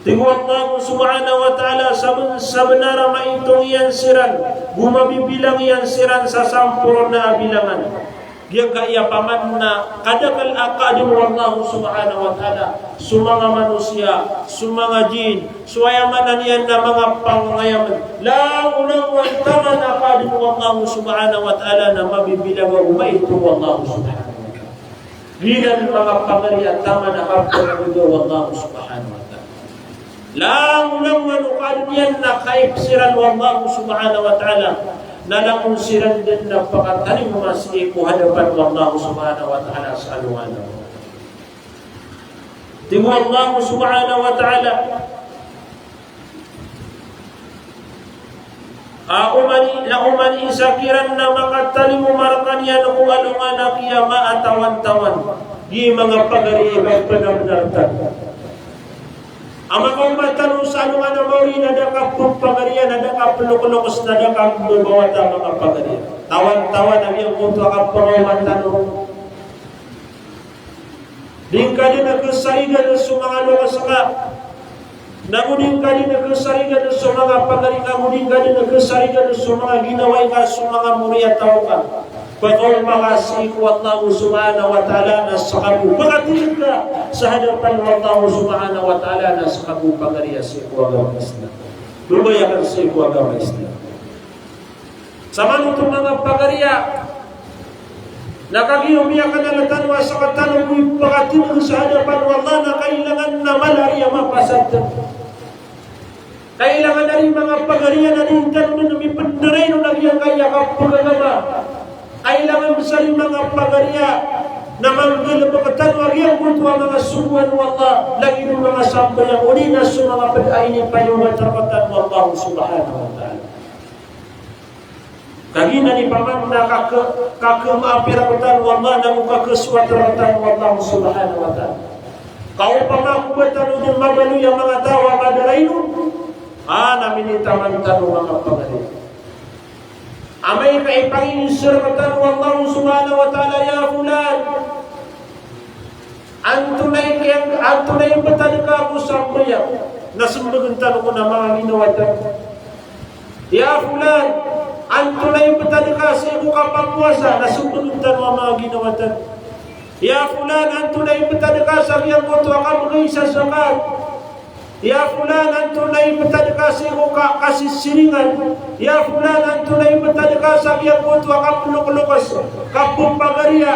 Tig o Allah subhanahu wa ta'ala, sabn-, sabnar a maitong iyan siran, go mabibilang iyan siran sa samporna a bilangan. Giyangkaya paman na kadakl a kaadn o Allah subhanahu wa ta'ala so manga manosiya, so manga jinn, so aya maana niyan na manga pangangayamn. Langolangon taman a kaadn o Allah subhanahu wa ta'ala na mabibilang ago maitong o Allah subhanahu wa ta'ala. Giyanan manga pagariya taman a kapagagagaw o Allah subhanahu wa ta'ala. Langolangon o kaadn iyan na kaipsiran o Allah subhanahu wa ta'ala. Na langon siran dn na pakatalingoma sii ko hadapan o Allah subhanahu wa ta'ala sa alongan a mawri. Tig o Allah subhanahu wa ta'ala, A, oman i, na oman i isa kiran na makatalingoma rkaniyan ko alongan a kiyama a tawantawan. Giya manga pagari a ipagpnabnar tano. A manga omat tano sa alongan a maori na da kapphagariya, na da kaploklokes, na da kapmbawata a manga pagari. Tawantawan a giyangkoto a kapngaoman tano. Di ngka dn khasarigan so manga lokes ka. Na go di ngka dn khasarigan so manga pagari ka, go di ngka dn khasarigan so manga ginawai ka, so manga mori a taw ka. Pakaoma ka sii ko Allah subhanahu wa ta'ala na ska bo, pakatindg ka sa hadapan o Allah subhanahu wa ta'ala na ska bo pagariya sii ko agama Islam. Babaya ka sii ko agama Islam. Samanoto manga pagariya, na kagiya miyakanal tano a sktano bo i pakatindg sa hadapan o Allah na kailangan na mala ari a mapasad. Kailangan ari manga pagariya na di tano dn mipndarainon a giyangkaya kapagagama. Kailangan sa ari manga pagariya na manggalbk tano a giyangkoto a manga sogoan o Allah, lagid o manga sambayang, odi na so manga pd a inipayogat rktano o Allah subhanahu wa ta'ala. Kagiya na di paman na kak-, kakemaapi rktano o Allah, na go kakesowat rktano o Allah subhanahu wa ta'ala. Ka opama ko ba tano dn mabaloy a manga taw a madaraino, a, na minitaman tano manga pagari. Amay ka ipanginisir rktano o Allah subhanahu wa ta'ala, "Ya fulan, antonaa i kiyang-, antonaa i btad ka ko sambayang?" Na smbagn tano kon a manga ginawa tano. "Ya fulan, antonaa i btad ka sii ko kapapowasa?" Na smbagn tano a manga ginawa tano. "Ya fulan, antonaa i btad ka sa giyangkoto a kabgay sa zakat? Ya fulan, antonaa i btad ka sii ko ka-, kasisiringan? Ya fulan, antonaa i btad ka sa giyangkoto a kaploklokes, kapphagariya?"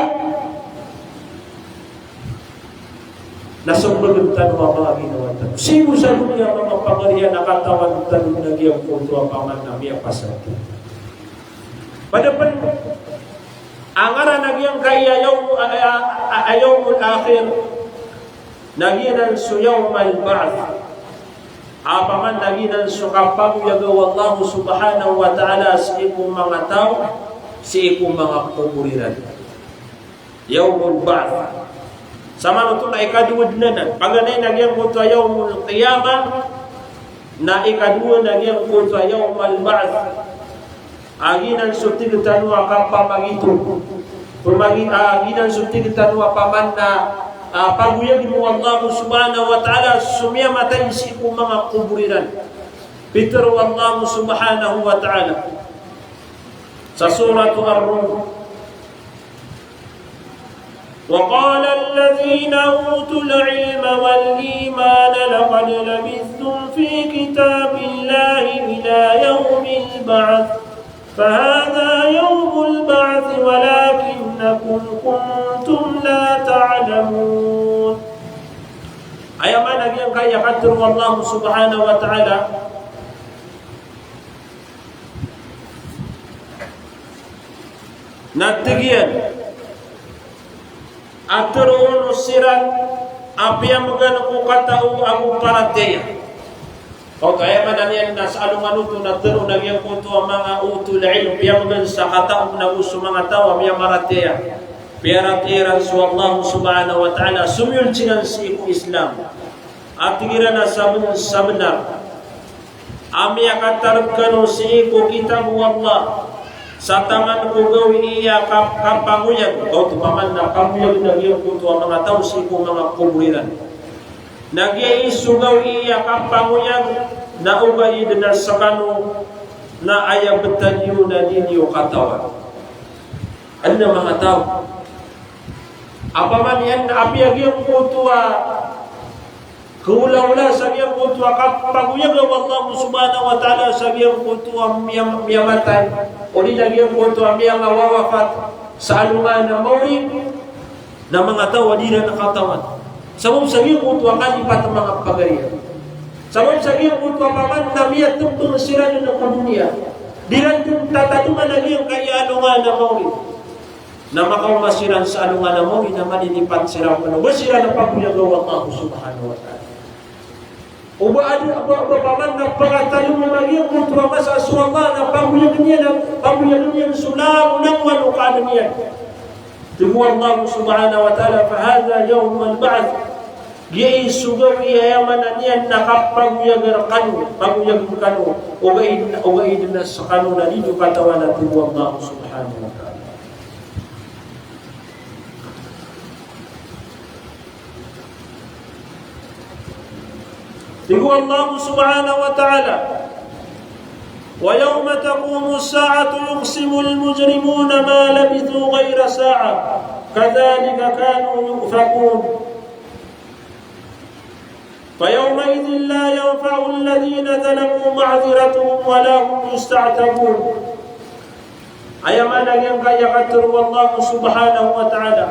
Na smbagn tano a manga ginawa tano. Sii bo sa doniya a manga pagariya na katawan tano na giyangkoto a paman na miyapasad. Pd pn a ngaran a giyangkaya yawm, a, a, a, a yawmul akhir, na giyanan so yawmal ba'th. A paman na giyanan so kapagoyaga o Allah subhanahu wa ta'ala sii ko manga taw sii ko manga kobor iran. Yawmul ba'th. Samanoto na ikadowa dn anan. Paganay na giyangkoto a yawmul qiyamah, na ikadowa na giyangkoto a yawmal ba'th. A giyanan so tig tano a kapamagito. Pamagi-, a giyanan so tig tano a paman na, a, pagoyagn o Allah subhanahu wa ta'ala so miyamatay sii ko manga kobor iran. Pitharo o Allah subhanahu wa ta'ala sa Surat Ar-Rum. وقال الذين أوتوا العلم والإيمان لقد لبثتم في كتاب الله إلى يوم البعث فهذا يوم البعث ولكنكم كنتم لا تعلمون. Aya maana giyangkaya katharo o Allah subhanahu wa ta'ala na tig iyan a tharoon o siran a piyamgan ko katao ago paratiyaya. Oto, aya maana niyan na sa alongan oto na tharoon a giyangkoto a manga utul ilm, piyamgan sa katao ago so manga taw a miyamaratiyaya. Piyaratiyaya iran so Allah subhanahu wa ta'ala, somiyold siran sii ko Islam. A tig iran a sabn-, sabnar a miyakatarg kano sii ko kitab o Allah sa taman ko gawii a kap-, kapangoyag, oto paman na pangoyag na giyangkoto a manga taw sii ko manga kobor iran. Na giyai so gawii a kapangoyag na ogaid na skano na aya btad iyo na di niyo katawan. Adn a manga taw a paman iyan na apiya giyangkoto a kawlawla sa giyangkoto a kapagoyaga o Allah subhanahu wa ta'ala sa giyangkoto a miya-, miyamatay, odi na giyangkoto a miyangawawafat sa alongan a maori, na manga taw a di iran katawan. Sabap sa giyangkoto a kalipat a manga pagariya. Sabap sa giyangkoto a paman na miyatmbng siran ko doniya. Di iran dn tatadman a giyangkaya alongan a maori. Na makaoma siran sa alongan a maori na malilipat siran pn, ba siran a pagoyaga o Allah subhanahu wa ta'ala. O ba adn, o ba, o ba paman na pakatalingoma giyangkoto a masa so Allah na pagoyagn iyan, pagoyagn iyan so langolangon o kaadn iyan. Tig o Allah subhanahu wa ta'ala, "Fahadha yawmul ba'th." Giya i so gawii a aya maana niyan na kapagoyag rkano, pagoyag rkano, ogaid, ogaid na skano na di dn katawan, a tig o Allah subhanahu wa ta'ala. Tig o Allah subhanahu wa ta'ala, "Wa yawma taqumus sa'atu yuqsimul mujrimuna ma labithu ghayra sa'a, kadhalika kanu yu'fakun. Fa yawma idhin la yanfa'u alladhina zalamu ma'dhiratuhum wa la hum yusta'tabun." Aya maana giyangkaya a katharo o Allah subhanahu wa ta'ala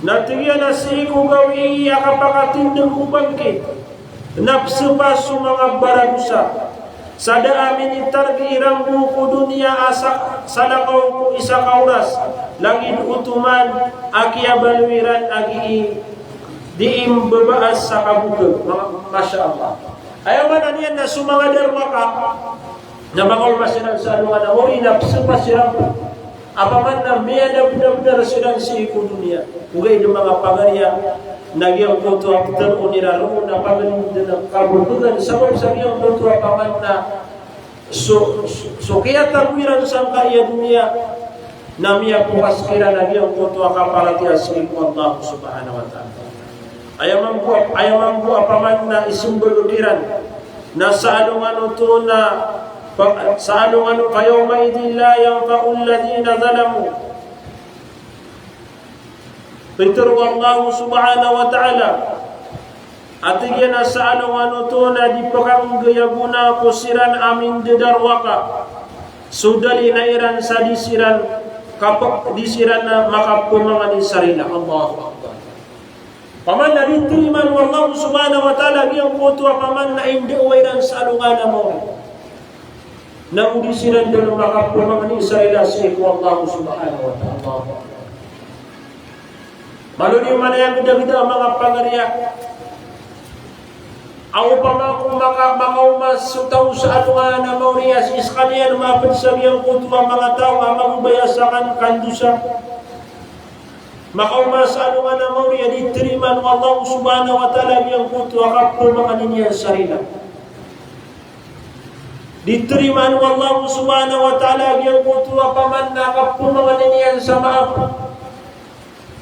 na tig iyan a sii ko gawii a kapakatindg ko bangkit na pzapa so manga baradosa sa da a minitarg iran bo ko doniya a sa, salakaw ko isa ka oras, lagid oto man a kiyabaloy iran a gii dii mbabaas sa kabokg. Ma-, Masha Allah. Aya maana niyan na so manga darowaka na makaoma siran sa alongan a mawri na pzapa siran bo. Opama na miyadabdabdar siran sii ko doniya. Ogaid manga pagariya na giyangkoto a ptharoon iran roo na pagari dn a kabokgan sabap sa giyangkoto a opama na so, so, so kiyatago iran sangkaya doniya na miyapokas kiran a giyangkoto a kaparatiyaya sii ko Allah subhanahu wa ta'ala. Aya mambo, aya mambo opama na ismbag kiran na sa alongan oto na pa-, sa alongan oto, "Fa yawma idhin la yanfa'u alladhina zalamu." Pitharo o Allah subhanahu wa ta'ala a tig iyan a sa alongan oto na di pkhanggay a gona ko siran a mindadarowaka so dalina iran sa di siran kap-, di siran na makapamangni sa rila. Allahu Akbar. Opama na di tarimaan o Allah subhanahu wa ta'ala giyangkoto a opama na indawa iran sa alongan a mawri. Na o di siran dn makapamangni sa rila sii ko Allah subhanahu wa ta'ala. Malo niyo manayag dagdag a manga pagariya. Aw opama ko maka-, makaoma so taw sa alongan a mawri a sii skaniyan mapd sa giyangkoto a manga taw a mababaya sa kandosa. Makaoma sa alongan a mawri a di tarimaan o Allah subhanahu wa ta'ala giyangkoto a kapamangni niyan sa rila. Di tarimaan o Allah subhanahu wa ta'ala giyangkoto a opama na kapamangni niyan sa maap.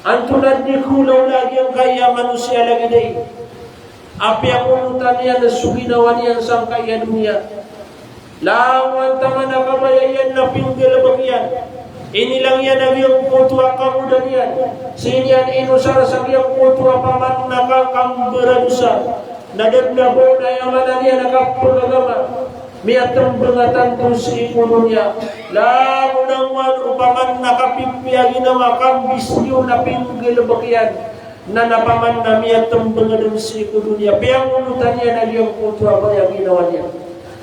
Antonaa di ko lawla giyangkaya manosiya lagid ai a piyangonotan iyan so ginawa niyan sangkaya doniya. Langon taman a kabaya iyan na pinggalbk iyan. Inilang iyan a giyangkoto a kangoda niyan. Sii niyan inosar sa giyangkoto a opama na ka-, kambaradosa. Na da dn a ba on a aya maana niyan a kapagagama. Miyatmbng a tanto sii ko doniya. Langon a opama na kapipiya ginawa kambis iyo na pinggalbk iyan. Na opama na miyatmbng dn sii ko doniya, piyangonotan iyan a giyangkoto a baya a ginawa niyan.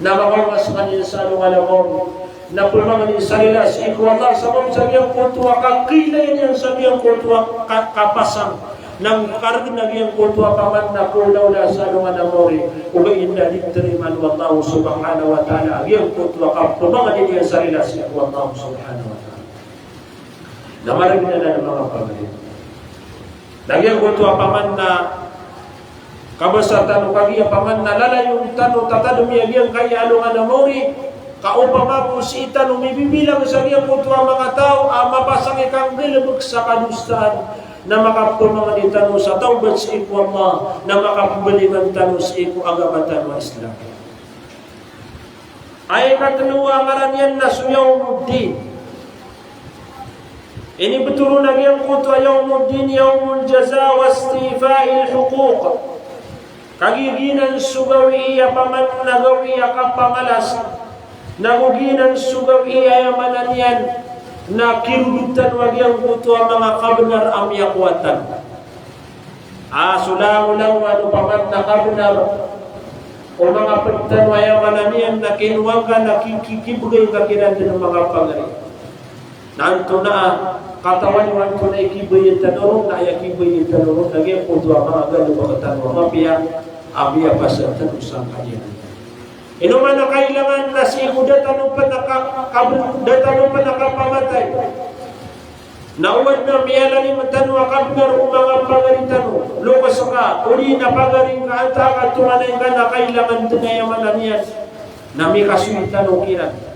Na makaoma skaniyan sa alongan a mawri na pamangni sa rila sii ko Allah sabap sa giyangkoto a kakilay niyan sa giyangkoto a ka-, kapasang. Na kargn a giyangkoto a opama na kolawla sa alongan a mawri. Ogaid na di tarimaan o Allah subhanahu wa ta'ala giyangkoto a kapamangni niyan sa rila sii ko Allah subhanahu wa ta'ala. Na margn anan a manga pagari. Na giyangkoto a opama na kabasa tano kagiya opama na lalayon tano tatadmi a giyangkaya alongan a mawri, ka opama ko sii tano mibibilang sa giyangkoto a manga taw a mapasang i kanggalbk sa kadosaan, na makapamangni tano sa tawbat sii ko Allah, na makapmbalikan tano sii ko agama tano a Islam. Aya ikatlo a ngaran iyan na so Yawmuddin. Inibtho ron a giyangkoto a Yawmuddin, yawmul jaza wa istifail huquq. Kagiya giyanan so gawii a opama na gawii a kapamalas, nago giyanan so gawii a aya maana niyan na kirodot tano a giyangkoto a manga kabnar a miyakowa tano. A so langolangon o opama na kabnar o manga pd tano, aya maana niyan na kinowa ngka na ki-, ki-, kibgay ngka kiran dn o manga pagari. Na antonaa Katawan iyan antonaa i kibayad tano ron, na aya kibayad tano ron na giyangkoto a manga galbk tano a mapiya a miyapasad tano sangkaya. Ino man a kailangan na sii ko da tano pn a ka-, kab-, da tano pn a kapamatay. Na o adn a miyalalim tano a kabnar o manga pagari tano, loks ka, odi na pagari ngka, antaa ka, tonganay ngka, na kailangan dn a aya maana niyan na mikasoy tano kiran.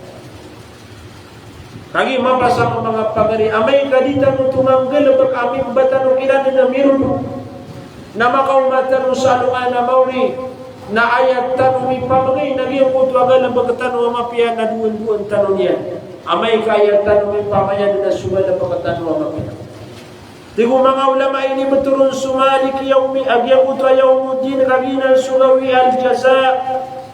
Kagiya mapasang o manga pagari, amay ka di tano tonganay nggalbk a mimba tano kiran na mirodo, na makaoma tano sa alongan a maori, na aya tano mipamagay na giyangkoto a galbk tano a mapiya na dowandowan tano niyan. Amay ka aya tano mipamayad na so galbk tano a mapiya. Tig o manga ulama, inibtho ron so Maliki Yawmi, a giyangkoto a Yawmuddin, ka giyanan so gawii a al-jaza,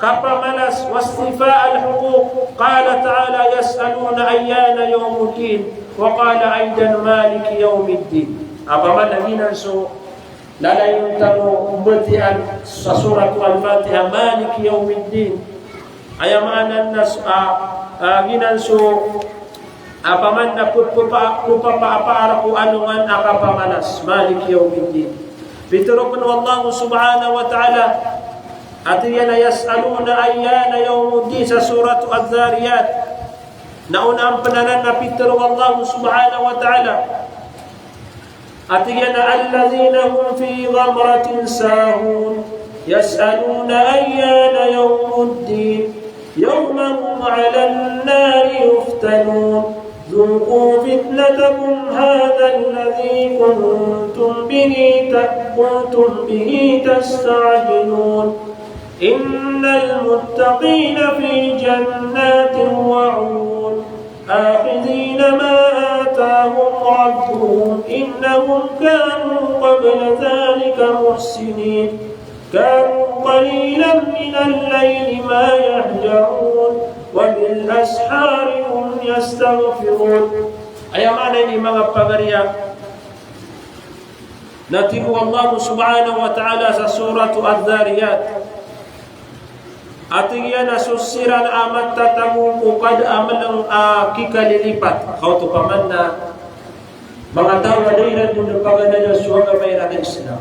kapamalas, wastifa al-huquq. Qala ta'ala, "Yas'aluna ayyana yawmuddin." Wa qala aidan, "Maliki yawmiddin." Opama na giyanan so lalayon tano mbatiyan sa Surat Al-Fatiha, Maliki Yawmiddin. Aya maana niyan na so, ah, ah, giyanan so, ah, opama na pphapa-, pphapa-, papaar ko alongan a kapamalas, Maliki Yawmiddin. Pitharo pn o Allah subhanahu wa ta'ala, a tig iyan a, "Yas'aluna ayyana yawmuddin," sa Surat Adh-Dhariyat. Na onaan pn anan na pitharo o Allah subhanahu wa ta'ala, a tig iyan a, "Alladhina hum fi ghamratin sahun, yas'aluna ayyana yawmuddin, yawma hum 'alan nari yuftanun. Dhuqu fitnatakum hadha alladhi kuntum bihi ta-, kuntum bihi tasta'jilun." Innal muttaqina fi jannatin wa 'uyun. Akhidhina ma atahum rabbuhum innahum kanu qabla dhalika muhsinin. Kanu qalilan minal layli ma yahja'un. Wa bil ashari hum yastaghfirun. Aya maana ini manga pagariya. Na tig o Allah subhanahu wa ta'ala sa Surat Adh-Dhariyat, a tig iyan a so siran a matatago ko kada a mlng a kikalilipat. Kaoto opama na manga taw a da iran dn paganada so agama iran a Islam.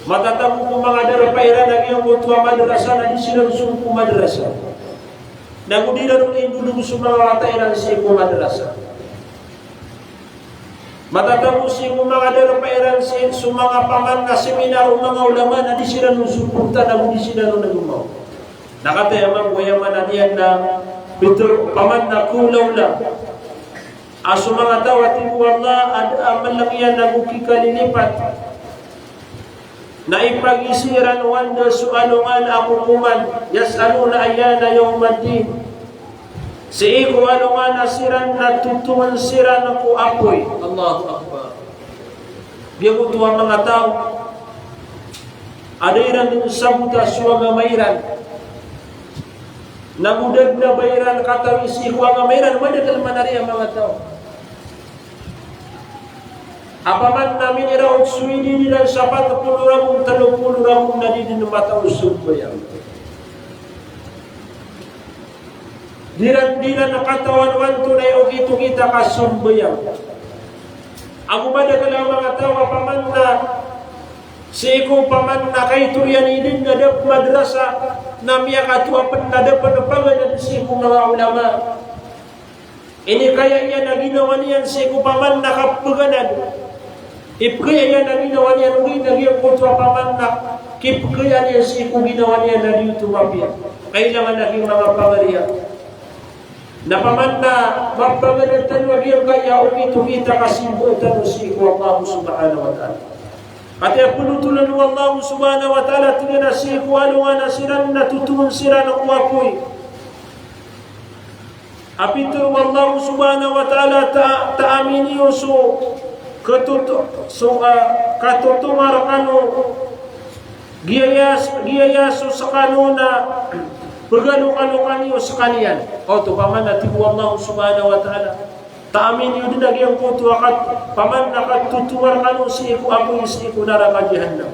Matatago ko manga darpa iran a giyangkoto a madrasa na di siran sompo madrasa. Nago di iran on indodog so manga wata iran sii ko madrasa. Matatago sii ko manga darpa iran sii so manga opama na seminar o manga ulama na di siran on somporta nago di siran on nagmaw. Na kataya mambo aya maana niyan na pitharo opama na kawlawla. A so manga taw a tig o Allah a da a mlng iyan ago kikalilipat. Na ipagizaan iran o anda so alongan a kokoman, yas'aluna ayyana yawmuddin. Sii ko alongan a siran na totongn siran ko apoy. Allahu Akbar. Giyangkoto a manga taw a da iran dn sabota so agama iran. Nago da dn a ba iran katawi sii ko agama iran, madakl man ari a manga taw. Opama na miniraot so idid iran sa pat polo ragon, tlo polo ragon na di dn mataw sombayang. Di iran, di iran katawan o antonaa i okit-okit a kasambayang. Ago madakl a manga taw a opama na sii ko opama na kaito iyan i dn a da pn madrasa, na miyakatoa pn na da pn paganad sii ko manga ulama. Inikaya iyan a ginawa niyan sii ko opama na kapaganad. Ipkaya iyan a ginawa niyan ogaid na giyangkoto a opama na kipkaya niyan sii ko ginawa niyan na di oto mapiya. Kailangan a giya manga pagariya na opama na mapaganad tano a giyangkaya okit-okit a kasimba tano sii ko Allah subhanahu wa ta'ala. Katii a pnotolan o Allah subhanahu wa ta'ala, tig iyan a sii ko alongan a siran na totongn siran ko apoy. A pitharo o Allah subhanahu wa ta'ala, ta-, taamini iyo so katoto-, so, ah, katotonga rkano, giyaya s-, giyaya so skano na pgalokalokani iyo skaniyan. Oto opama na tig o Allah subhanahu wa ta'ala, taamini iyo dn a giyangkoto a kat-, opama na katotonga rkano sii ko apoy sii ko naraka jahannam.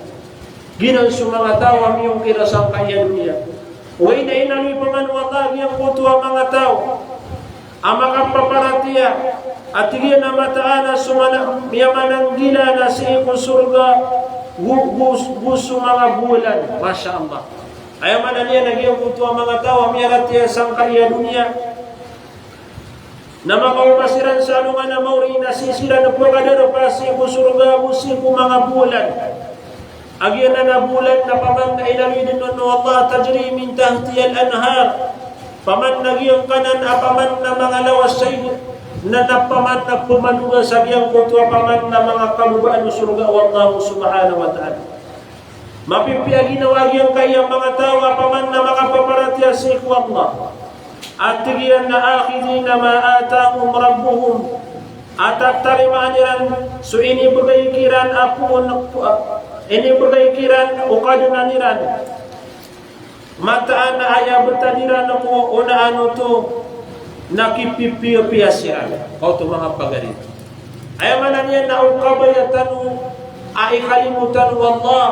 Giyanan so manga taw a miyongkir sangkaya doniya. Ogaid na inaloy pman o Allah a giyangkoto a manga taw a makapaparatiyaya, a tig iyan a mataan a so mana-, miyamananggila na sii ko sorga go, go, go so manga bolan. Masha Allah. Aya maana niyan na giyangkoto a manga taw a miyaratiyaya sangkaya doniya na makaoma siran sa alongan a maori na sii siran pkhadarpa sii ko sorga go sii ko manga bolan. A giyanan a bolan na paman na inaloy dn on o Allah, tajri min tahtihal anhar. Paman na giyangkanan a paman na manga lawas sa ig, na, na paman na pmanoga sa giyangkoto a paman na manga kababaan o sorga o Allah subhanahu wa ta'ala. Mapipiya ginawa giyangkaya manga taw a paman na makapaparatiyaya sii ko Allah. A tig iyan na akhidhina ma atahum rabbuhum. A tatarimaan iran so inibgay kiran a poon, inibgay kiran o Kadnan iran. Mataan a aya btad iran ko onaan oto na kipipiyapiya siran. Kaoto manga pagari. Aya maana niyan na o kabaya tano a ikalimo tano o Allah,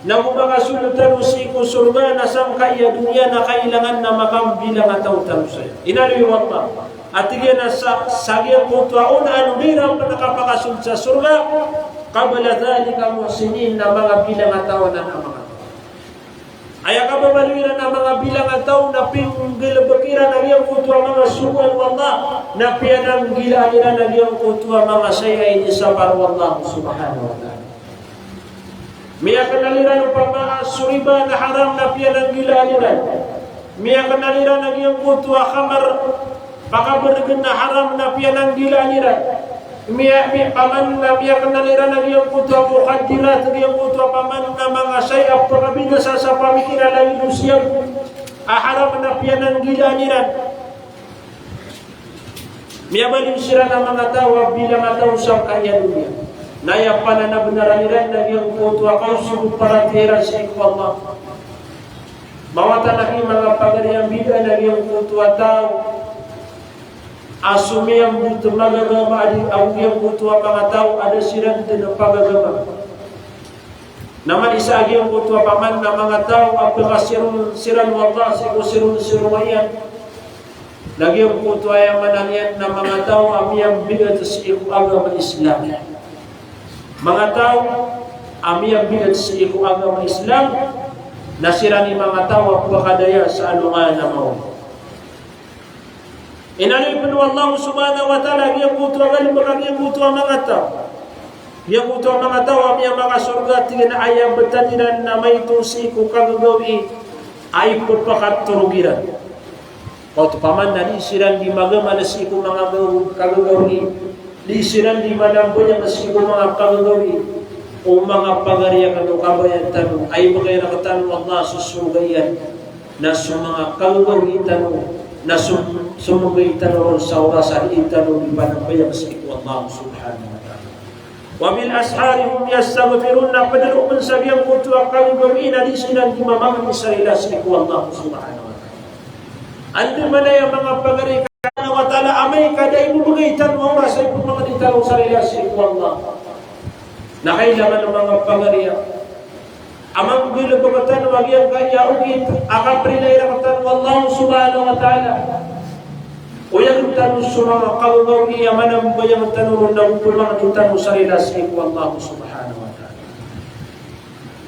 na go makasold tano sii ko sorga na sangkaya doniya na kailangan na makambilangataw tano saya. Inaloy o Allah. A tig iyan a sa, sa giyangkoto a onaan o di iran pn kapakasold sa sorga, qabla dhalika muhsinin, na manga bilangataw anan a manga taw. Aya kababaloy iran a manga bilangataw na pinggalbk iran a giyangkoto a manga sogoan o Allah, na piyananggilaan iran a giyangkoto a manga saya a inisapar o Allah subhanahu wa ta'ala. Miyaknal iran opama a so riba na haram na piyananggilaan iran. Miyaknal iran a giyangkoto a khamar, pakabrgn na haram na piyananggilaan iran. Miya, mi, paman na miyaknal iran a giyangkoto a mukhaddirat, giyangkoto a paman na manga saya a pkabinasa sa pamikiran a lagid o siyab a haram na piyananggilaan iran. Miyabaloy siran a manga taw a bilangataw sangkaya doniya. Na aya pananabnaran iran na giyangkoto a kaosog o paratiyaya iran sii ko Allah. Mawatan a ki manga pagari a mbidaan a giyangkoto a taw a so miyambot magagama a di, ago giyangkoto a manga taw a da siran dn pagagama. Na man isa a giyangkoto a paman na manga taw a pkasiron siran o Allah sii ko siron-siron iyan. Na giyangkoto aya maana niyan na manga taw a miyambit sii ko agama Islam. Manga taw a miyambit sii ko agama Islam, na siran i manga taw a pkadaya sa alongan a maori. Inaloy pn o Allah subhanahu wa ta'ala giyangkoto a galbk a giyangkoto a manga taw. Giyangkoto a manga taw a miyamakasorga, tig iyan a aya btad iran na maito sii ko kagagawii a ipphakatorog iran. Kaoto paman na di siran di magama na sii ko manga gaw-, kagagawii. Di siran di manambayang sii ko manga kagagawii. O manga pagari akn o kabaya tano, a ibgay rktano o Allah so sorga iyan na so manga kagagawii tano, na so, so mbgay tano ron sa oras a di tano di panambayang sii ko Allah subhanahu wa ta'ala. Wa bil ashari hum yastaghfirun, na pd ron sa giyangkoto a kagagawii na di siran di mamangni sa rila sii ko Allah subhanahu wa ta'ala. Andamanaya manga pagari, Allah subhanahu wa ta'ala, amay ka da i mbgay tano a oras a ipmangni tano sa rila sii ko Allah. Na kailangan o manga pagari a a manggalbk tano a giyangkaya okit a kaprilai rktano o Allah subhanahu wa ta'ala. Oyagn tano so manga kagagawii a manambayang tano ron na opamangni tano sa rila sii ko Allah subhanahu wa ta'ala.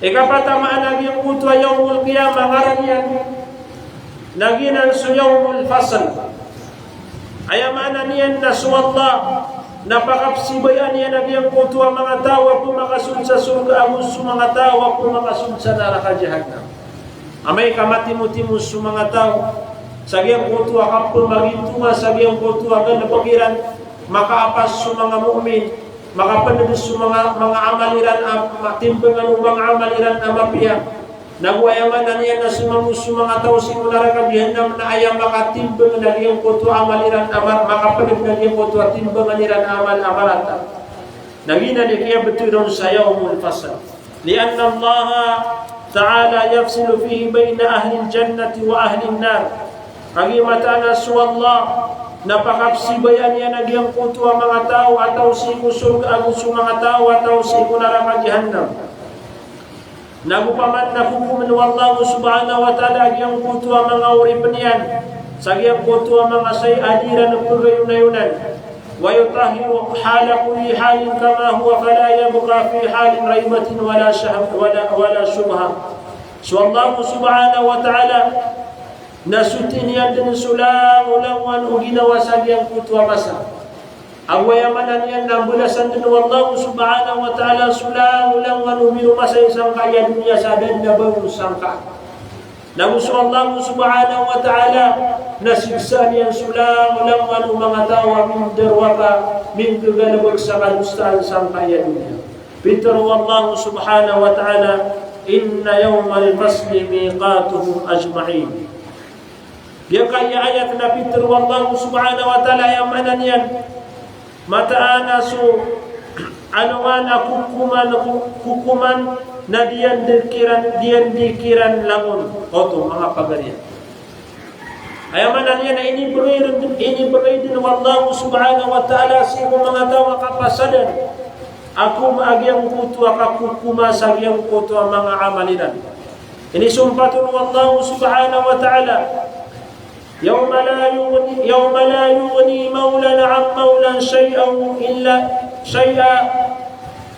Ikapat a maana a giyangkoto a yawmul qiyamah, ngaran iyan na giyanan so yawmul fasl. Aya maana niyan na so Allah na pakapsibayaan iyan a giyangkoto a manga taw a pmakasold sa sorga ago so manga taw a pmakasold sa naraka jahannam. Amay ka matimotimo so manga taw sa giyangkoto a kapmagintonga sa giyangkoto a galbk iran, makaapas so manga mu'min, makapnd so manga, manga amal iran a, ma-, timbangan o manga amal iran a mapiya. Nago aya maana niyan na so manga, so manga taw sii ko naraka jahannam na aya makatimbang na giyangkoto a amal iran a ma-, makapnd na giyangkoto a timbangan iran a amal a marata. Na giyanan i kiyabtowi ron sa yawmul fasl. Li'anna Allah ta'ala yafsilu fihi bayna ahlil jannati wa ahlin nar. Kagiya mataan a so Allah na pakapsibayaan iyan a giyangkoto a manga taw a taw sii ko sorga ago so manga taw a taw sii ko naraka jahannam. Nago paman na kokomn o Allah subhanahu wa ta'ala a giyangkoto a manga oripn iyan sa giyangkoto a manga shayi a di iran pagayonayonan. Wa yutahhiru hala kulli halin kama huwa fala yabqa fi halin raybatun wala shah-, wala, wala shubha. So Allah subhanahu wa ta'ala na sotien iyan den so langolangowan o ginawa sa giyangkoto a masa. Ago aya maana niyan na mbalasan den o Allah subhanahu wa ta'ala so langolangowan o minomasa iyan sangkai a doniya sa da den a ba on sangka. Nago so Allah subhanahu wa ta'ala na siksaan iyan so langolangowan o manga taw a mindarowaka, minggagalebek sa kadosaan sangkai a doniya. Pitharo o Allah subhanahu wa ta'ala, "Inna yawmal fasli miqatuhum ajma'in." Giyangkaya ayat na pitharo o Allah subhanahu wa ta'ala, aya maana niyan, mataan a so alongan a kokoman, kokoman na di iyan di kiran, di iyan di kiran langon. Oto, manga pagari. Aya maana niyan na inibegay den, inibegay den o Allah subhanahu wa ta'ala sii ko manga taw a kapasadan a koma a giyangkoto a kakokoma sa giyangkoto a manga amal iran. Inisompat on o Allah subhanahu wa ta'ala, "Yawma la yughni, yawma la yughni mawlan an mawlan shay'an illa shay'a,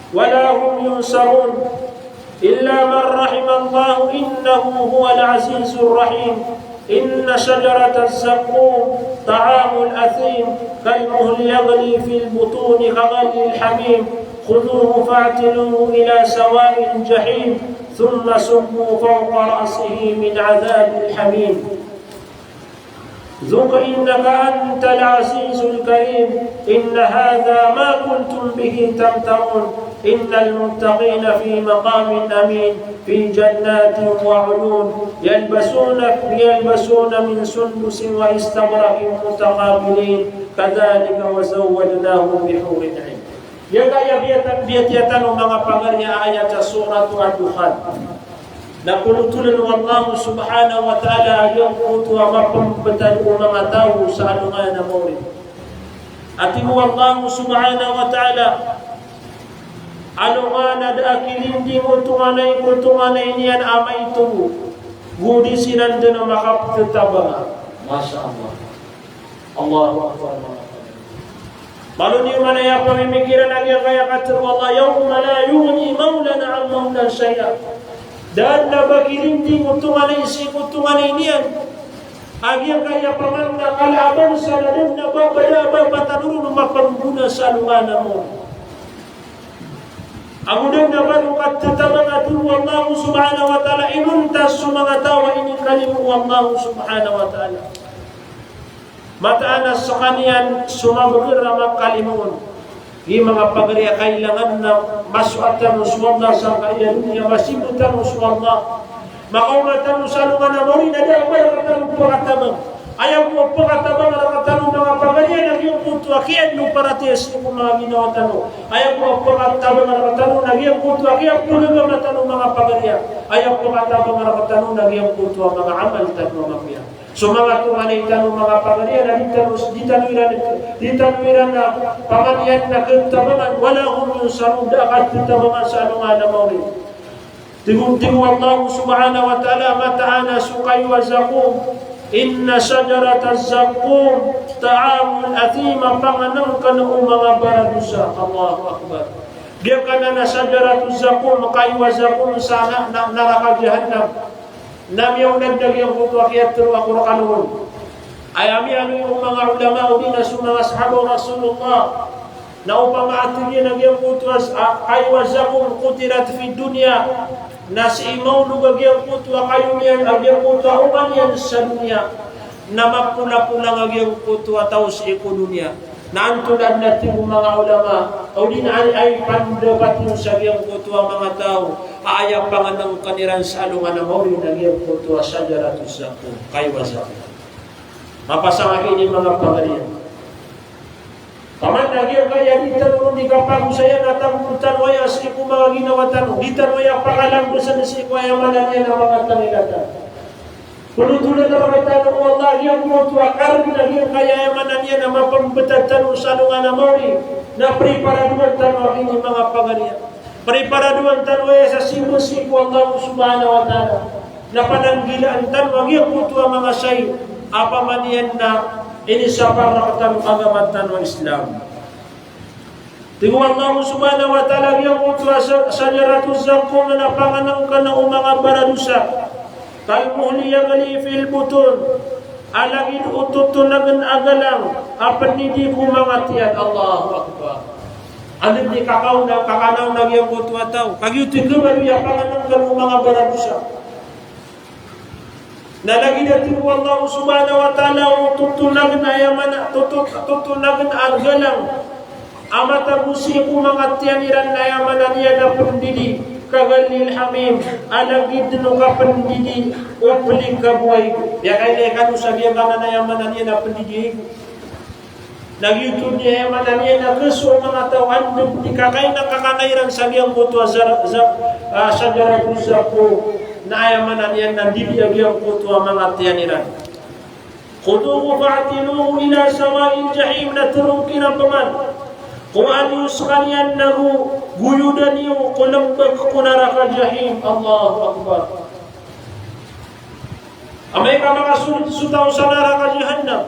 wa la hum yunsarun. Illa man rahimallahu, innahu huwal azizur rahim. Inna shajarataz zaqqum ta'amul athim, kal muhli yaghli fil butuni kaghalyil hamim. Khudhuhu fa'tiluhu ila sawa'il jahim. Thumma subbu fawqa ra'sihi min adhabil hamim. Dhuq innaka antal azizul karim. Inna hadha ma kuntum bihi tamtarun. Innal muttaqina fi maqamin amin. Fi jannatin wa uyun. Yalbasuna, yalbasuna min sundusin wa istabraqin mutaqabilin. Kadhalika wa zawwajnahum bihurin 'ain." Giyangkaya biyatiya, biyatiya tano manga pagari a ayat sa Suratu Ad-Dukhan. Na polotolen o Allah subhanahu wa ta'ala a giyangkoto a mapembetad o manga taw sa alongan a maori. A tig o Allah subhanahu wa ta'ala, alongan a da a kilinding o tonganay ko tonganay niyan a maito, go di siran den a makaptetabanga. Masha Allah. Allahu Akbar. Malo niyo man aya pamimikiran a giyangkaya katharo o Allah, "Yawma la yughni mawlan an mawlan shay'a." Da den a ba kilinding o tonganay sii ko tonganay niyan a giyangkaya pamangna kala a bangsa, da den a ba, ba, da a ba, ba tano ron mapanggona sa alongan a maori. Ago da den a ba ron katetabanga, tig o Allah subhanahu wa ta'ala, inonta so manga taw a inikalimo o Allah subhanahu wa ta'ala. Mataan a sekaniyan so mabeger a makalimo on. Giya manga pagari a kailangan na masoat tano so Allah sangkaya doniya, masimbot tano so Allah. Makaoma tano sa alongan a maori na da a ba rektano pakatabang. Aya bo a pakatabang rektano manga pagari na giyangkoto a kiyaadn o paratiyaya sii ko manga ginawa tano. Aya bo a pakatabang rektano na giyangkoto a kiyapagagama tano manga pagari. Aya bo a pakatabang rektano na giyangkoto a manga amal tano a mapiya. So manga tonganay tano manga pagari na di tano, di tano iran, di tano iran a pamaniyan na ketabangan, wala hum yunsarun, da a katetabangan sa alongan a maori. Tig o, tig o Allah subhanahu wa ta'ala, mataan a so kayo a zaqqum, inna shajarataz zaqqum ta'amul athim, a pangnengken o manga baradosa. Allahu Akbar. Giyangkanan a shajaratuz zaqqum, kayo a zaqqum sa na, na, naraka jahannam. Na miyaona den a giyangkoto a kiyatharo a Qur'an on. Aya miyaaloy o manga ulama odi na so manga sahaba o Rasulullah, na opama a tig iyan a giyangkoto a, a, kayo a zaqqum qutilat fid dunya, na sii maolog a giyangkoto a kayo niyan a giyangkoto a onga niyan sa doniya, na mapolapolang a giyangkoto a taw sii ko doniya. Na antonaa den a tig o manga ulama, odi na aya, aya pandapat iyan sa giyangkoto a manga taw a aya pangnengken iran sa alongan a maori na giyangkoto a shajaratuz zaqqum, kayo a zaqqum. Mapasang a ini manga pagari. Paman a giyangkaya di tano ron di kapagosaya na tagoon tano aya sii ko manga ginawa tano, di tano aya pakalanggasan sii ko aya maana niyan a manga tangila tano. Polotolen rektano o Allah giyangkoto a kareg na giyangkaya, aya maana niyan a mapembetad tano sa alongan a maori, na preparadoan tano a ini manga pagari. Preparadoan tano aya sa simbot sii ko Allah subhanahu wa ta'ala. Na pananggilaan tano a giyangkoto a manga shayi Opama niyan na inisapar rktano a agama tano a Islam. Tig o Allah subhanahu wa ta'ala, giyangkoto a sa-, shajaratuz zaqqum na pangnngkn o manga baradosa. Kalmuhli yaghli fil butun. A lagid o totonagn a galang a pndidi ko manga tiyan. Allahu Akbar. Anda dn i kakaona, kakanaona giyangkoto a taw. Kagiya oto i kabaloy a pangnngkn o manga baradosa. Na lagid a tig o Allah subhanahu wa ta'ala, o totonagn a aya maana, toto-, totonagn a galang a matago sii ko manga tiyan iran na aya maana niyan na pndidi, kaghalil hamim, a lagid o kapndidi o plikabo a igo. Aya kailay kano sa giyangkanan a aya maana niyan na pndidi a igo. Na giyoto dn i aya maana niyan na khaso o manga taw a anda dn i kakaina, kakana iran sa giyangkoto a zar-, za-, ah, shajaratuz zaqqum, na aya maana niyan na ndidi a giyangkoto a manga tiyan iran. Khudhuhu fa'tiluhu ila sawa'il jahim, na tharoon kiran pman. Kowaa niyo skaniyan nago goyoda niyo ko lmbk ko naraka Jahim. Allahu Akbar. Amay ka makasold so taw sa naraka Jahannam,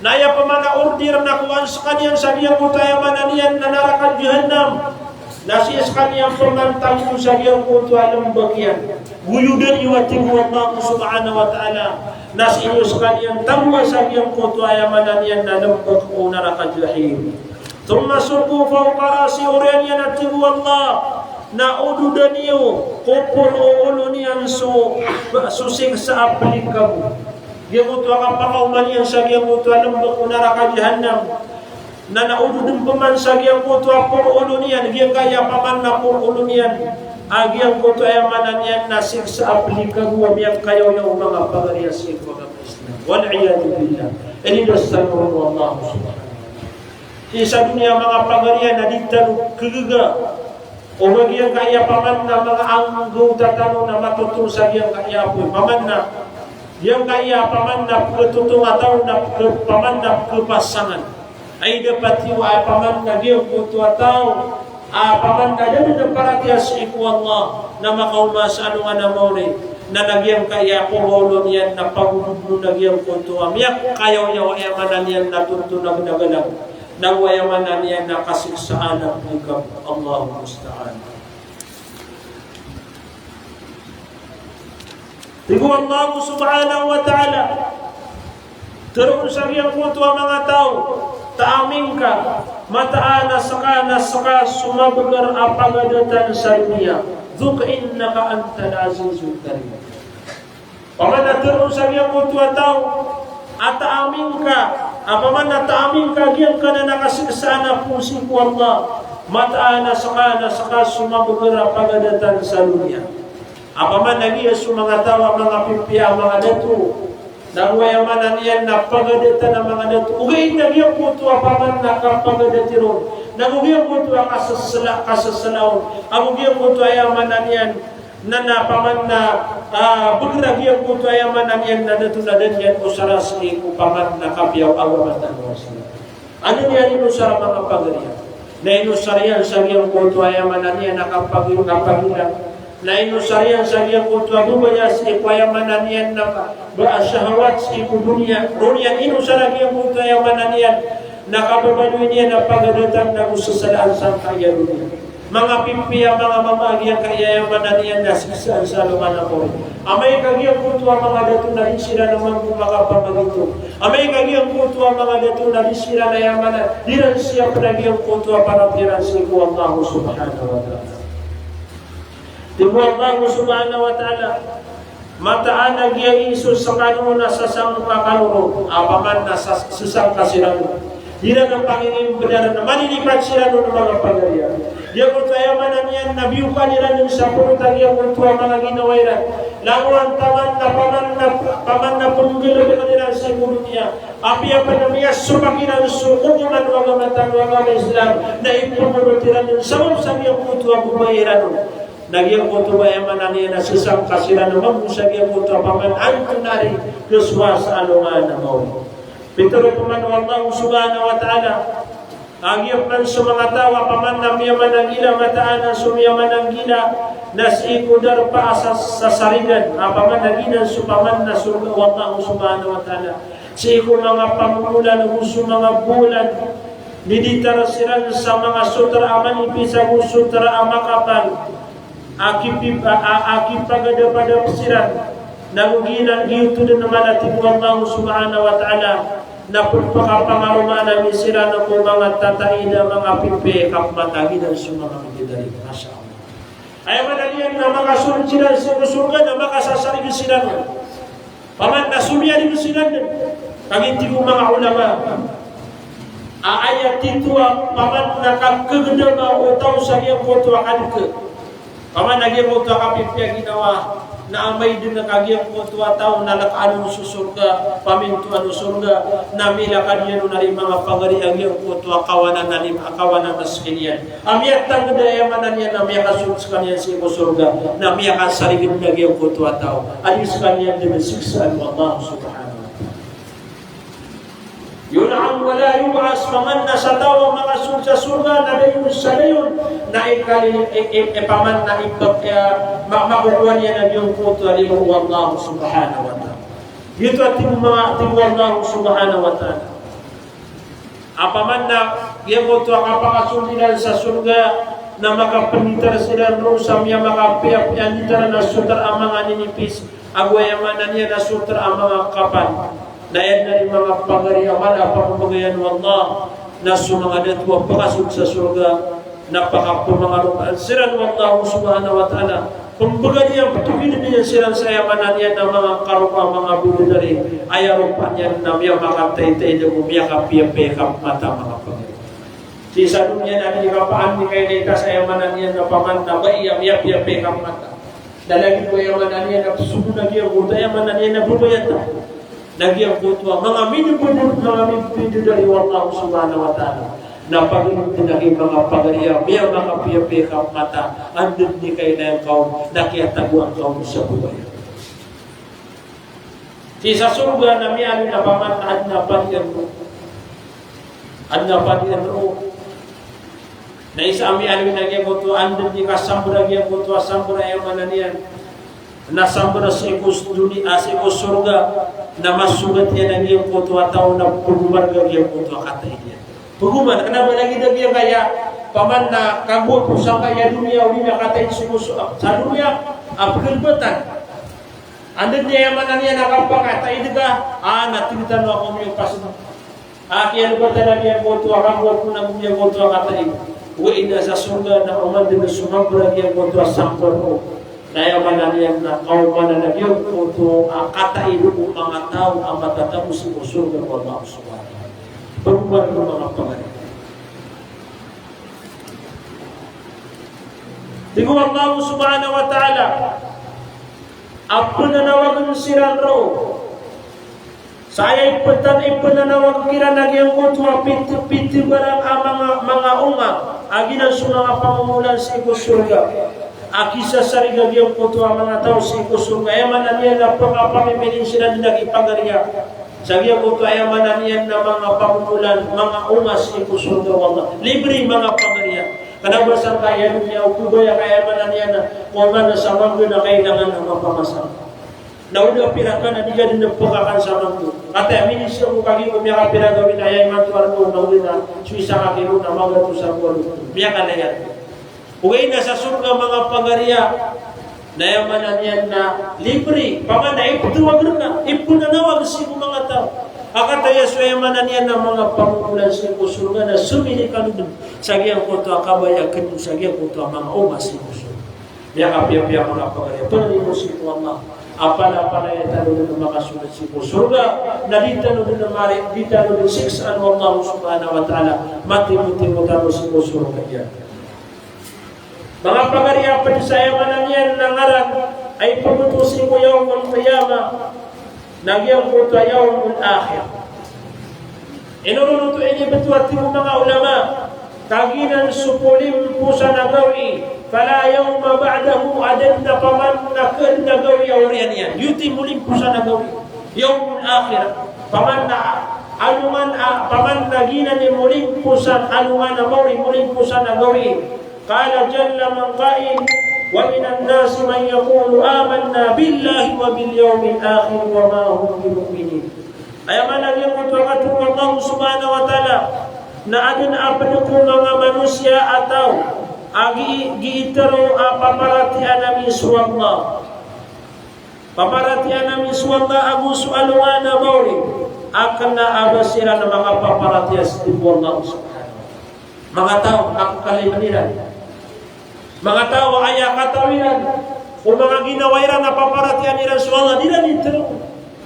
na aya pman a order na kowaan skaniyan sa giyangkoto a aya maana niyan na naraka Jahannam, na sii skaniyan pman tagoon sa giyangkoto a lmbk iyan. Goyoda niyo, a tig o Allah subhanahu wa ta'ala, na sii niyo skaniyan tagoa sa giyangkoto a aya maana niyan na lmbk o naraka Jahim. Thumma subbu fawqa ra'sihi, oriyan iyan, a tig o Allah, na ododa niyo ko poro o olo niyan so, so siksa a plikabo. Giyangkoto a kapakaoma niyan sa giyangkoto a lmbk o naraka Jahannam, na, na ododn pman sa giyangkoto a poro o olo niyan, giyangkaya pman na poro o olo niyan, a giyangkoto a aya maana niyan na siksa a plikabo a miyakayaw-yaw, manga pagari a sii ko agama Islam. Wal iyadhu billah. Ini das tanurun o Allah subhanahu wa ta'ala. Sii sa doniya, manga pagari, na di tano kagaga o ba giyangkaya pman na manga anggawta tano na matotong sa giyangkaya apoy. Pman na giyangkaya pman na pkhatotong a taw na pkha-, pman na pkhapasangan. Ay dapat iyo a pman na giyangkoto a taw a pman na da dn a paratiyaya sii ko Allah na makaoma sa alongan a maori, na, na giyangkaya poro o olo niyan na pagodod on a giyangkoto a miyakayaw-yaw a aya maana niyan na totonagn a galang, nago aya maana niyan na kasiksaan a plikabo. Allahul musta'an. Tig o Allah subhanahu wa ta'ala, tharoon sa giyangkoto a manga taw, taami ngka, mataan a ska na ska so mabagr a pagadatan sa doniya. Dhuq innaka antal azizul karim. Pman na tharoon sa giyangkoto a taw a taami ngka, a pman na taami ngka giyangkanan a kasiksaan a poon sii ko Allah, mataan a ska na ska so mabagr a pagadatan sa doniya. A pman na giya so manga taw a manga pipiya a manga dato, nago aya maana niyan na pagadatan a manga dato, ogaid na giyangkoto a pman na kapagadat iron, nago giyangkoto a kasasla-, kasasla on, ago giyangkoto a aya maana niyan na, na pman na, ah, bagr a giyangkoto a aya maana niyan na dato na da niyan osara sii ko pman na kapiya o agama tano a Islam. Anda niyan inosar, manga pagari? Na inosar iyan sa giyangkoto a aya maana niyan na kapagi-, kapagilang. Na inosar iyan sa giyangkoto a babaya sii ko aya maana niyan na ba a shahawat sii ko doniya. Roo niyan inosar a giyangkoto a aya maana niyan na kababaloy niyan a pagadatan nago saslaan sangkaya doniya. Manga pipiya, manga mama, a giyangkaya aya maana niyan na siksaan sa alongan a maori. Amay ka giyangkoto a manga dato na di siran mambo makapamagitong. Amay ka giyangkoto a manga dato na di siran aya maana, di ran siyap na giyangkoto a paratiyaya iran sii ko Allah subhanahu wa ta'ala. Tig o Allah subhanahu wa ta'ala, mataan a giya i so skano na sasangka kano ron, a pman na sas-, sasangka siran ron. Di ran a pangingimbenar na manilipat siran ron, manga pagari. Giyangkoto a aya maana niyan na biyokan iran sa porot a giyangkoto a manga ginawa iran. Langowan taman na pman na, pman na pnggalbkn iran sii ko doniya. Apiya pn a miyasopak iran so kokoman o agama tano a agama Islam, na ipmorot iran sabap sa giyangkoto a babaya iran on. Na giyangkoto a aya maana niyan na sasangka siran mambo sa giyangkoto a pman antonaa i kasowa sa alongan a maori. Pitharo pman o Allah subhanahu wa ta'ala, A giya pman so manga taw a opama na miyamananggila, mataan a so miyamananggila na sii ko darpa a sa-, sasarigan, a opama na giyanan so opama na sorga o Allah subhanahu wa ta'ala. Sii ko manga pamomolan ago so manga bolan, di ditar siran sa manga sotra a manipis ago sotra a makapal. A kipi-, a, a, a kipagadapadap siran, na go giyanan giyoto dn a mala, tig o Allah subhanahu wa ta'ala, na pphakapangaromaan ami siran ko manga tataid a manga pipiya i kapmata, giyanan so manga bidadari. Masha Allah. Aya maana niyan na makasold siran sii ko sorga, na makasasarig siran. Paman na somiyari ko siran dn. Kagiya tig o manga ulama a aya titho a paman na kakgdama o taw sa giyangkoto a kadk. Paman na giyangkoto a kapipiya ginawa na amay dn ka giyangkoto a taw na lkaan on so sorga, pamintoan o sorga, na milakad iyan on a di manga pagari a giyangkoto a kawanan a di, a kawanan a skaniyan. A miyatangkd a aya maana niyan na miyakasold skaniyan sii ko sorga, na miyakasarig dn a giyangkoto a taw a di skaniyan dn siksaan o Allah subhanahu wa ta'ala. Yun'am wa la yub'as, paman na sa taw a makasold sa sorga na dayon sa dayon na ikali-, i-, i-, i-, paman na ipa-, eh, ma-, makokowa niyan a giyangkoto a limo o Allah subhanahu wa ta'ala. Giyoto a tig o ma-, tig o Allah subhanahu wa ta'ala. A paman na giyangkoto a kapakasold iran sa sorga na makapnditar siran roo sa miyamakapiyapiya a nditar a sotra a manga ninipis, ago aya maana niyan a sotra a manga kapal. Na aya dn a di manga pagari a mala a pmbgay o Allah na so manga dato a pakasold sa sorga na pakapmangaromaan siran o Allah subhanahu wa ta'ala. Pmbgan iyan, ptokidn iyan siran sa aya maana niyan na manga karopa a manga bidadari, aya ropa niyan na miyamakataytay dn ago miyakapiyapiya i kapmata, manga pagari. Sii sa doniya na di kapaan di kainaitas aya maana niyan na paman na ba iya miyapiyapiya i kapmata. Na lagid o aya maana niyan na psogoon a giyangkoto, aya maana niyan na babayata. Na giyangkoto a manga minibidad-, manga minibidadari o Allah subhanahu wa ta'ala. Na pagari dn a giya manga pagari a miyamakapiyapiya i kapmata, anda dn i kainaya ngka on, na kiyatagoan ka on sa babaya. Sii sa sorga na miyaaloy na paman na adn a padian roo. Adn a padian roo. Na isa a miyaaloy na giyangkoto a anda dn i kasambr a giyangkoto a sambr a aya maana niyan na sambr sii ko s-, doni-, a, sii ko sorga, na masogat iyan a giyangkoto a taw na pgomarg a giyangkoto a kataid iyan. Pgomarg, kna ba lagid a giyangkaya, paman na kagowapo sangkaya doniya odi na kataid sii ko so-, sa doniya, a pglbatan. Anda dn i aya maana niyan na kapakataid ka, a, na tig tano a ko miyopas. A kiyalbatan a giyangkoto a kagowapo na giyangkoto a kataid. Ogaid na sa sorga na oman dn sumambr a giyangkoto a sambr roo. Na aya maana niyan na kaomanan a giyangkoto a kataid o manga taw a matatago sii ko sorga o Allah subhanahu wa ta'ala. Pagomar ko manga pagari. Tig o Allah subhanahu wa ta'ala, a pnanawagn siran roo. Sa aya iptan, ipnanawag kiran a giyangkoto a pit-, pitbarang a manga, manga onga, a giyanan so manga pamomolan sii ko sorga. A kisasarig a giyangkoto a manga taw sii ko sorga. Aya maana niyan na pkapamimilin siran dn a gii pagariya. Sa giyangkoto aya maana niyan na manga pamomolan, manga onga sii ko sorga o Allah. Libre manga pagariya. Kna ba sangkaya doniya o kabaya ka aya maana niyan na, o maana sa mangga na kailangan a mapamasa. Na o da pira ka na di ka dn pkakan sa mangga. Kataya minisyo ko kagiya ko miyakapira gawii aya imanto a roo na odi na so isa ka kilo na magatos ago walo. Miyakalaya. Ogaid na sa sorga manga pagariya. Na aya maana niyan na libre, paman na iptawag rka, ipnanawag sii ko manga taw. A kataya so aya maana niyan na manga pamomolan sii ko sorga na somili kano dn sa giyangkoto a kabaya kano sa giyangkoto a manga onga sii ko sorga. Miyakapiyapiya manga pagari, pangni ko sii ko Allah a palapalaya tano dn makasold sii ko sorga, na di tano dn mari, di tano dn siksaan o Allah subhanahu wa ta'ala, matimotimo tano sii ko sorga iyan. Manga pagari, a pd sa aya maana niyan na ngaran a ipmbto sii ko yawmul qiyamah na giyangkoto a yawmul akhir. Ino ron oto inibto a tig o manga ulama, kagiya so polimposan a gawii, fala yawma ba'dahu, adn a paman na kdn a gawii a oriyan iyan. Giyoto i molimposan a gawii. Yawmul akhir. Paman na alongan a, paman na giyanan i molimposan, alongan a maori, molimposan a gawii. Qala jalla man qail, wa minan nasi man yaqulu amanna billahi wa bil yawmil akhir wa ma hum bimu'minin. Aya maana niyan oto a katharo o Allah subhanahu wa ta'ala, na aden a pd ko manga manosiya a taw a gii, gii tharoa a paparatiyayaan ami so Allah. Paparatiyayaan ami so Allah ago so alongan a maori, a kna a ba siran makapaparatiyaya sii ko Allah subhanahu wa ta'ala. Manga taw a kakalimoon iran. Manga taw a aya katawi iran o manga ginawa iran a paparatiyayaan iran so Allah, di iran itharo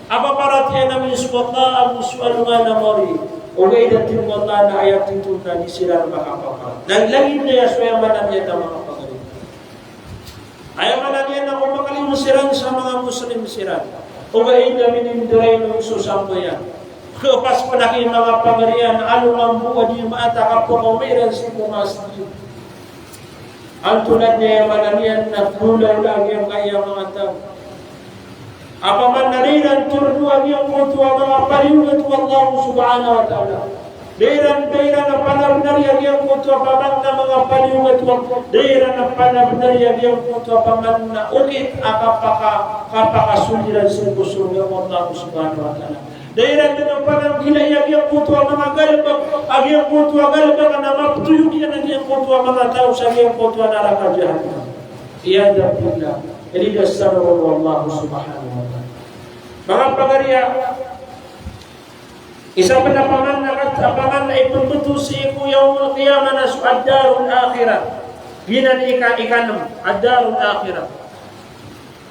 a paparatiyayaan ami so Allah ago so alongan a maori. Ogaid a tig o Allah na aya titho na di siran makapaparatiyaya. Na lagid aya so aya maana niyan na manga pagari. Aya maana niyan na o makalimo siran sa manga Muslim siran. Ogaid a minindiray on so sambayang. Khapas pn a ki manga pagari iyan, alongan bo a di maata ka pakaoma iran sii ko masjid. Antonaa i aya maana niyan na golaola giyangkaya manga taw. Apaman na di iran tordoa giyangkoto a manga paliyogat o Allah subhanahu wa ta'ala. Di iran, di iran a panabnar giyangkoto a paman na manga paliyogat o Allah. Di iran a panabnar giyangkoto a paman na okit a kapaka, kapakasold iran sii ko sorga o Allah subhanahu wa ta'ala. Di iran dn a pananggilai giyangkoto a manga galbk, a giyangkoto a galbk na maptoyog iyan a giyangkoto a manga taw sa giyangkoto a naraka jahannam. Iyadhan billah. Ini da saroon o Allah subhanahu wa ta'ala. Manga pagari, isa pn a paman na kat-, a paman na ipmbto sii ko yawmul qiyamah na so ad-darul akhirah. Giyanan i ika, ikanm, ad-darul akhirah.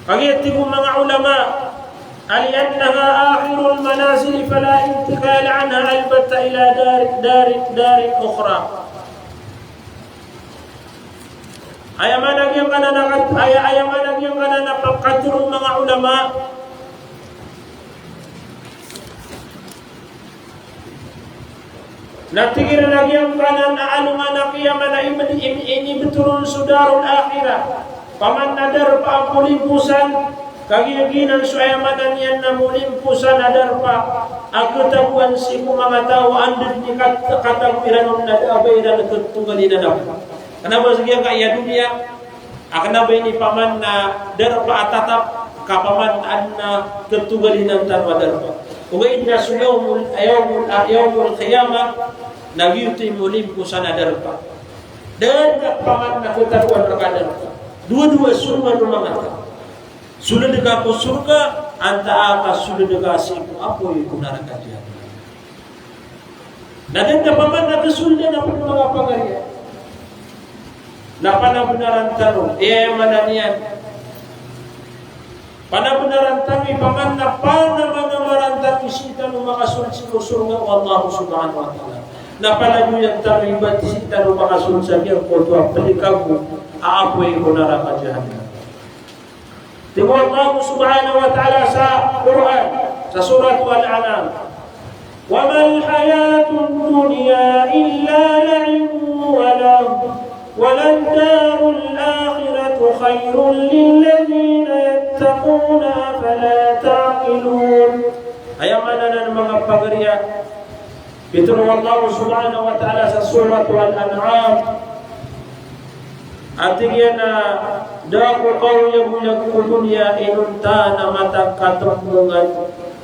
Kagiya tig o manga ulama, li'annaha akhirul manazil fala intiqala anha albatta ila dar, dar, darin ukhra. Aya maana giyangkanan a kat-, aya, aya maana giyangkanan a pkatharo o manga ulama. Na tig iran a giyangkanan a alongan a qiyamah na im-, im-, inibto ron so darul akhirah. Paman na darpa a polimposan, kagiya giyanan so aya maana niyan na molimposan a darpa a khatagoan sii ko manga taw a anda dn i kat-, katago iran on na da a ba iran khatogalinan. Kna ba sa giyangkaya doniya, a kna ba ini paman na darpa a tatap, ka paman na adn a khatogalinan tano a darpa. Ogaid na so yawmul, yawmul, yawmul qiyamah, na giyoto i molimposan a darpa. Da dn a paman na khatagoan rka a darpa. Dowa-dowa so manga taw. Sold ka ko sorga, antaa ka sold ka sii ko apoy ko naraka jahannam. Na da dn a paman na kasoldan a pd, manga pagari. Na panabnaran tano, aya maana niyan. Panabnaran tano i paman na panamaran tano i sii tano makasold sii ko sorga o Allah subhanahu wa ta'ala. Na panagoyan tano i ba sii tano makasold sa giyangkoto a pd ka bo a apoy ko naraka jahannam. Tig o Allah subhanahu wa ta'ala sa Qur'an, sa Surat Al-An'am, "Wa mal hayatud dunya illa la'ibun wa lahw, wa lad darul akhiratu khayrun lilladhina yattaqun, afala ta'qilun." Aya maana nan, manga pagari, a pitharo o Allah subhanahu wa ta'ala sa Surat Al-An'am, a tig iyan a da ko kaoyagoyag ko doniya inonta na mataan ka tmbngan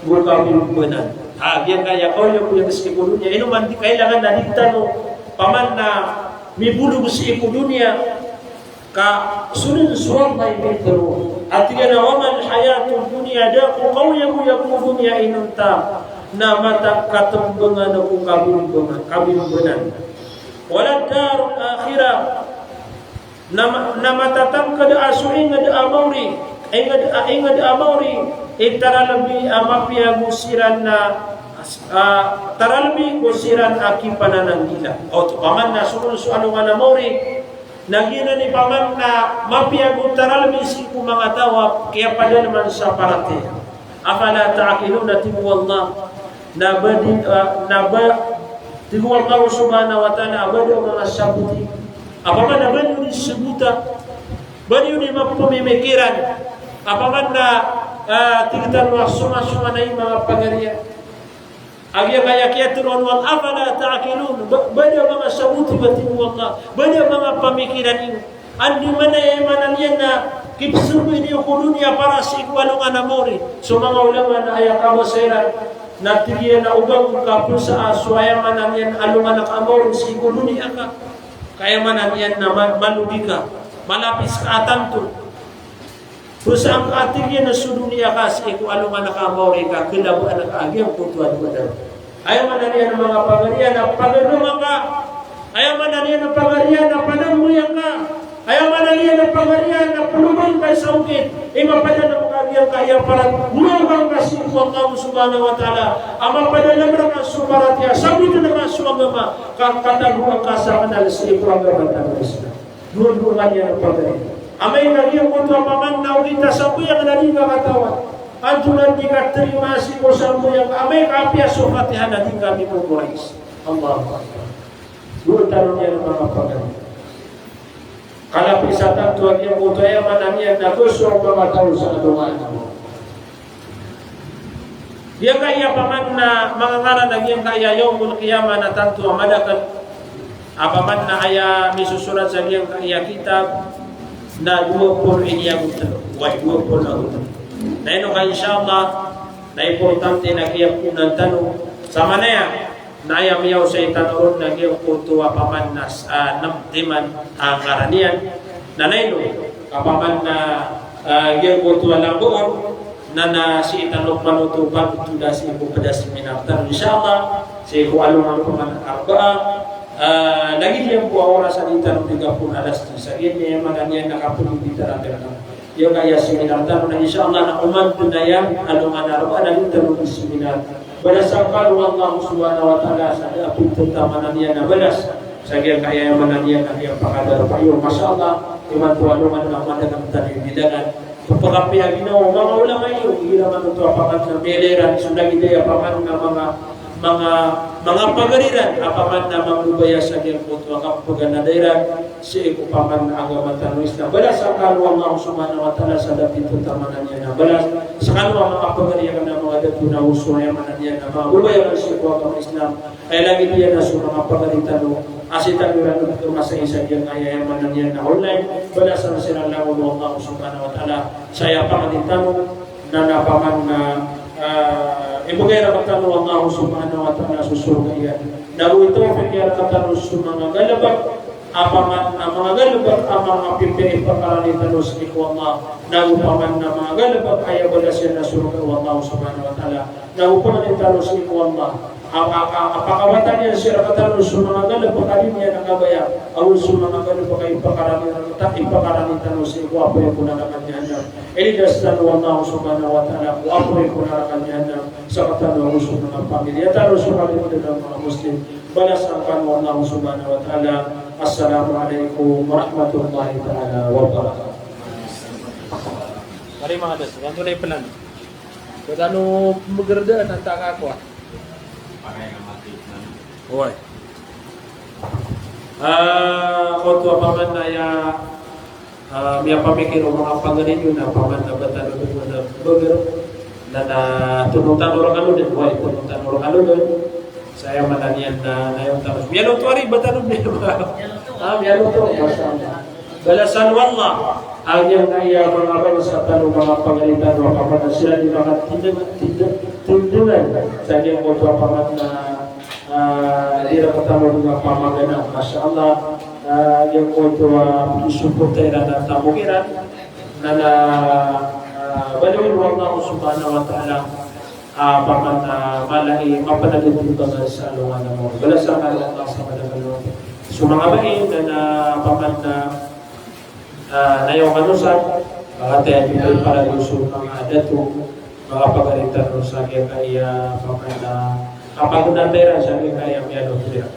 go kabimbanan. A, giyangkaya kaoyagoyag sii ko doniya, ino man di kailangan a di tano paman na mibolog sii ko doniya, ka sold so Allah i pitharo. A tig iyan a, "Wa mal hayatud dunya," da ko kaoyagoyag ko doniya inonta na mataan ka tmbngan go kabimbanan, kabimbanan. "Wa lad darul akhirah," na ma-, na matatangkd a so ingd a maori, ingd a, ingd a maori, i taralbi a mapiya go siran a, a, taralbi go siran a kipanananggila. Oto, paman na sold so alongan a maori, na giyanan i paman na mapiya go taralbi sii ko manga taw a kiyapadalman sa paratiyaya. Afala ta'qilun, tig o Allah, na ba di, ah, na ba, tig o Allah subhanahu wa ta'ala, a ba da on manga saboti. A paman na ba niyo di sabota, ba niyo di mapmimikiran. A paman na, ah, tig tano a songa-songa na i, manga pagari. A giyangkaya kiyatharoa on, afala ta'qilun? Ba, ba da manga saboti, ba tig o Allah, ba da manga pamikiran iyo? Andamanaya, aya maana niyan na kipsabay niyo ko doniya para sii ko alongan a maori. So manga ulama na aya kabasa iran na tig iyan a o ba ngka pzaa so, aya maana niyan, alongan a maori sii ko doniya ka, ka aya maana niyan na ma-, malodi ka, malapis ka a tanto. Pzaa ngka, tig iyan, so doniya ka sii ko alongan a maori ka, kalabaan ka a giyangkoto a dowa. Aya maana niyan a manga pagari iyan na pagari ngka. Aya maana niyan a pagari iyan na panamboyan ka. Aya maana niyan a pagari iyan na ploban ka sa okit. I mapadalm ka giyangkaya parat, mbaga ngka sii ko Allah subhanahu wa ta'ala a mapadalm rka so paratiyaya, sabotn ka so agama, ka katagoan ka sa knal sii ko agama tano a Islam. Dowa-dowa niyan a pagari. Amay ka giyangkoto a paman na o di ta sambayang na di ngka katawan, antonaa i di katarima sii ko sambayang ka, amay ka apiya so Fatiha na di ngka mimemorize. Allahu Akbar. Dowa tano niyan a manga pagari. Kalapis a tanto a giyangkoto, aya maana niyan na goso o manga taw sa alongan. Giyangkaya paman na manga ngaran a giyangkaya Yawmul Qiyamah na tanto a madakl. A paman na aya misosorat sa giyangkaya kitab na dowa polo iniyan ago tlo. Way, dowa polo ago tlo. Na ino ka, insha Allah, na importante na kiyapoonan tano sa manaya. Na aya miyaosay tano ron na giyangkoto a paman na, ah, nem timan a ngaran iyan. Na ino ka paman na, ah, giyangkoto a lamboon, na, na sii tano pman oto pagthoda sii ko pd a seminar tano, insha Allah, sii ko alongan paman a Arbaa. Ah, lagid iyan bo a oras a di tano pigapoon, alas diyes. Sa giya aya maana niyan na kapagimbitar a tano. Giyangkaya seminar tano na, insha Allah, na oman dn aya alongan a Arbaa na di tano di seminar. Balasan kano o Allah subhanahu wa ta'ala sa da a pithotamanan iyan a balas sa giyangkaya, aya maana niyan na giyangkaya pakadarpa iyo. Masha Allah, imanto a alongan na madakl tano i bilangan. Pphakapiya ginawa o manga ulama iyo, igira man oto a paman na miyaliran, so lagid aya paman na manga, manga, manga pagari iran a paman na mambabaya sa giyangkoto a kapaganad iran sii ko paman a agama tano a Islam. Balasan kano o Allah subhanahu wa ta'ala sa da a pithotamanan iyan a balas. Skano a manga pagari akn a manga dato na oso, aya maana niyan na manga babaya akn sii ko agama Islam. Aya lagid iyan na so manga pagari tano a sii tano iran pkhamasai sa giyangkaya, aya maana niyan na online. Balasan siran langon o Allah subhanahu wa ta'ala sa aya pangni tano. Na, na paman na, ah, ibgay rktano o Allah subhanahu wa ta'ala so sorga iyan. Na go itawfiq iyan rktano so manga galbk a paman, a manga galbk a manga pipiya i pkarani tano sii ko Allah. Na go paman na manga galbk a aya balas iyan na sorga o Allah subhanahu wa ta'ala. Na go pangni tano sii ko Allah a, a, a, a pakawatan iyan sii rktano so manga galbk a di niyan kabaya, ago so manga galbk a ipakarani, ipakarani tano sii ko apoy ko naraka Jahannam. Ilidas tano o Allah subhanahu wa ta'ala ko apoy ko naraka Jahannam, sktano ago so manga pamilya tano, so manga Muslim. Balasan kano o Allah subhanahu wa ta'ala. Assalamu alaikum warahmatullahi ta'ala wabarakatuh. Mari, manga das, bantu na iplan. Ba tano mgrda na taka ko. Oway. Ah, oto a paman na aya, ah, miyapamikir o manga pagari niyo na paman na ba tano dn mbagar. Na, na tono tano rkano dn, oway, tono tano rkano dn. Sa aya maana niyan na, na aya tano. Miyaloto ari ba tano dn. Ah, miyaloto, masha Allah. Balasan o Allah a giyangkaya manga bangsa tano, manga pagari tano a paman na siran i manga tindg, tindg, tindgan sa giyangkoto a paman na, ah, di rktano dn a pamagana. Masha Allah, ah, giyangkoto a pkisuporta iran a tamok iran. Na, na, ah, baloyin o Allah subhanahu wa ta'ala a paman na mala i mapnad i timbangan sa alongan a maori. Balasan kano o Allah sa mala a mala. So manga bai na, na paman na, ah, nayaw kano sa, manga taya di para so manga dato, manga pagari tano sa giyangkaya paman na kapagna taya sa giyangkaya miyaloto iran.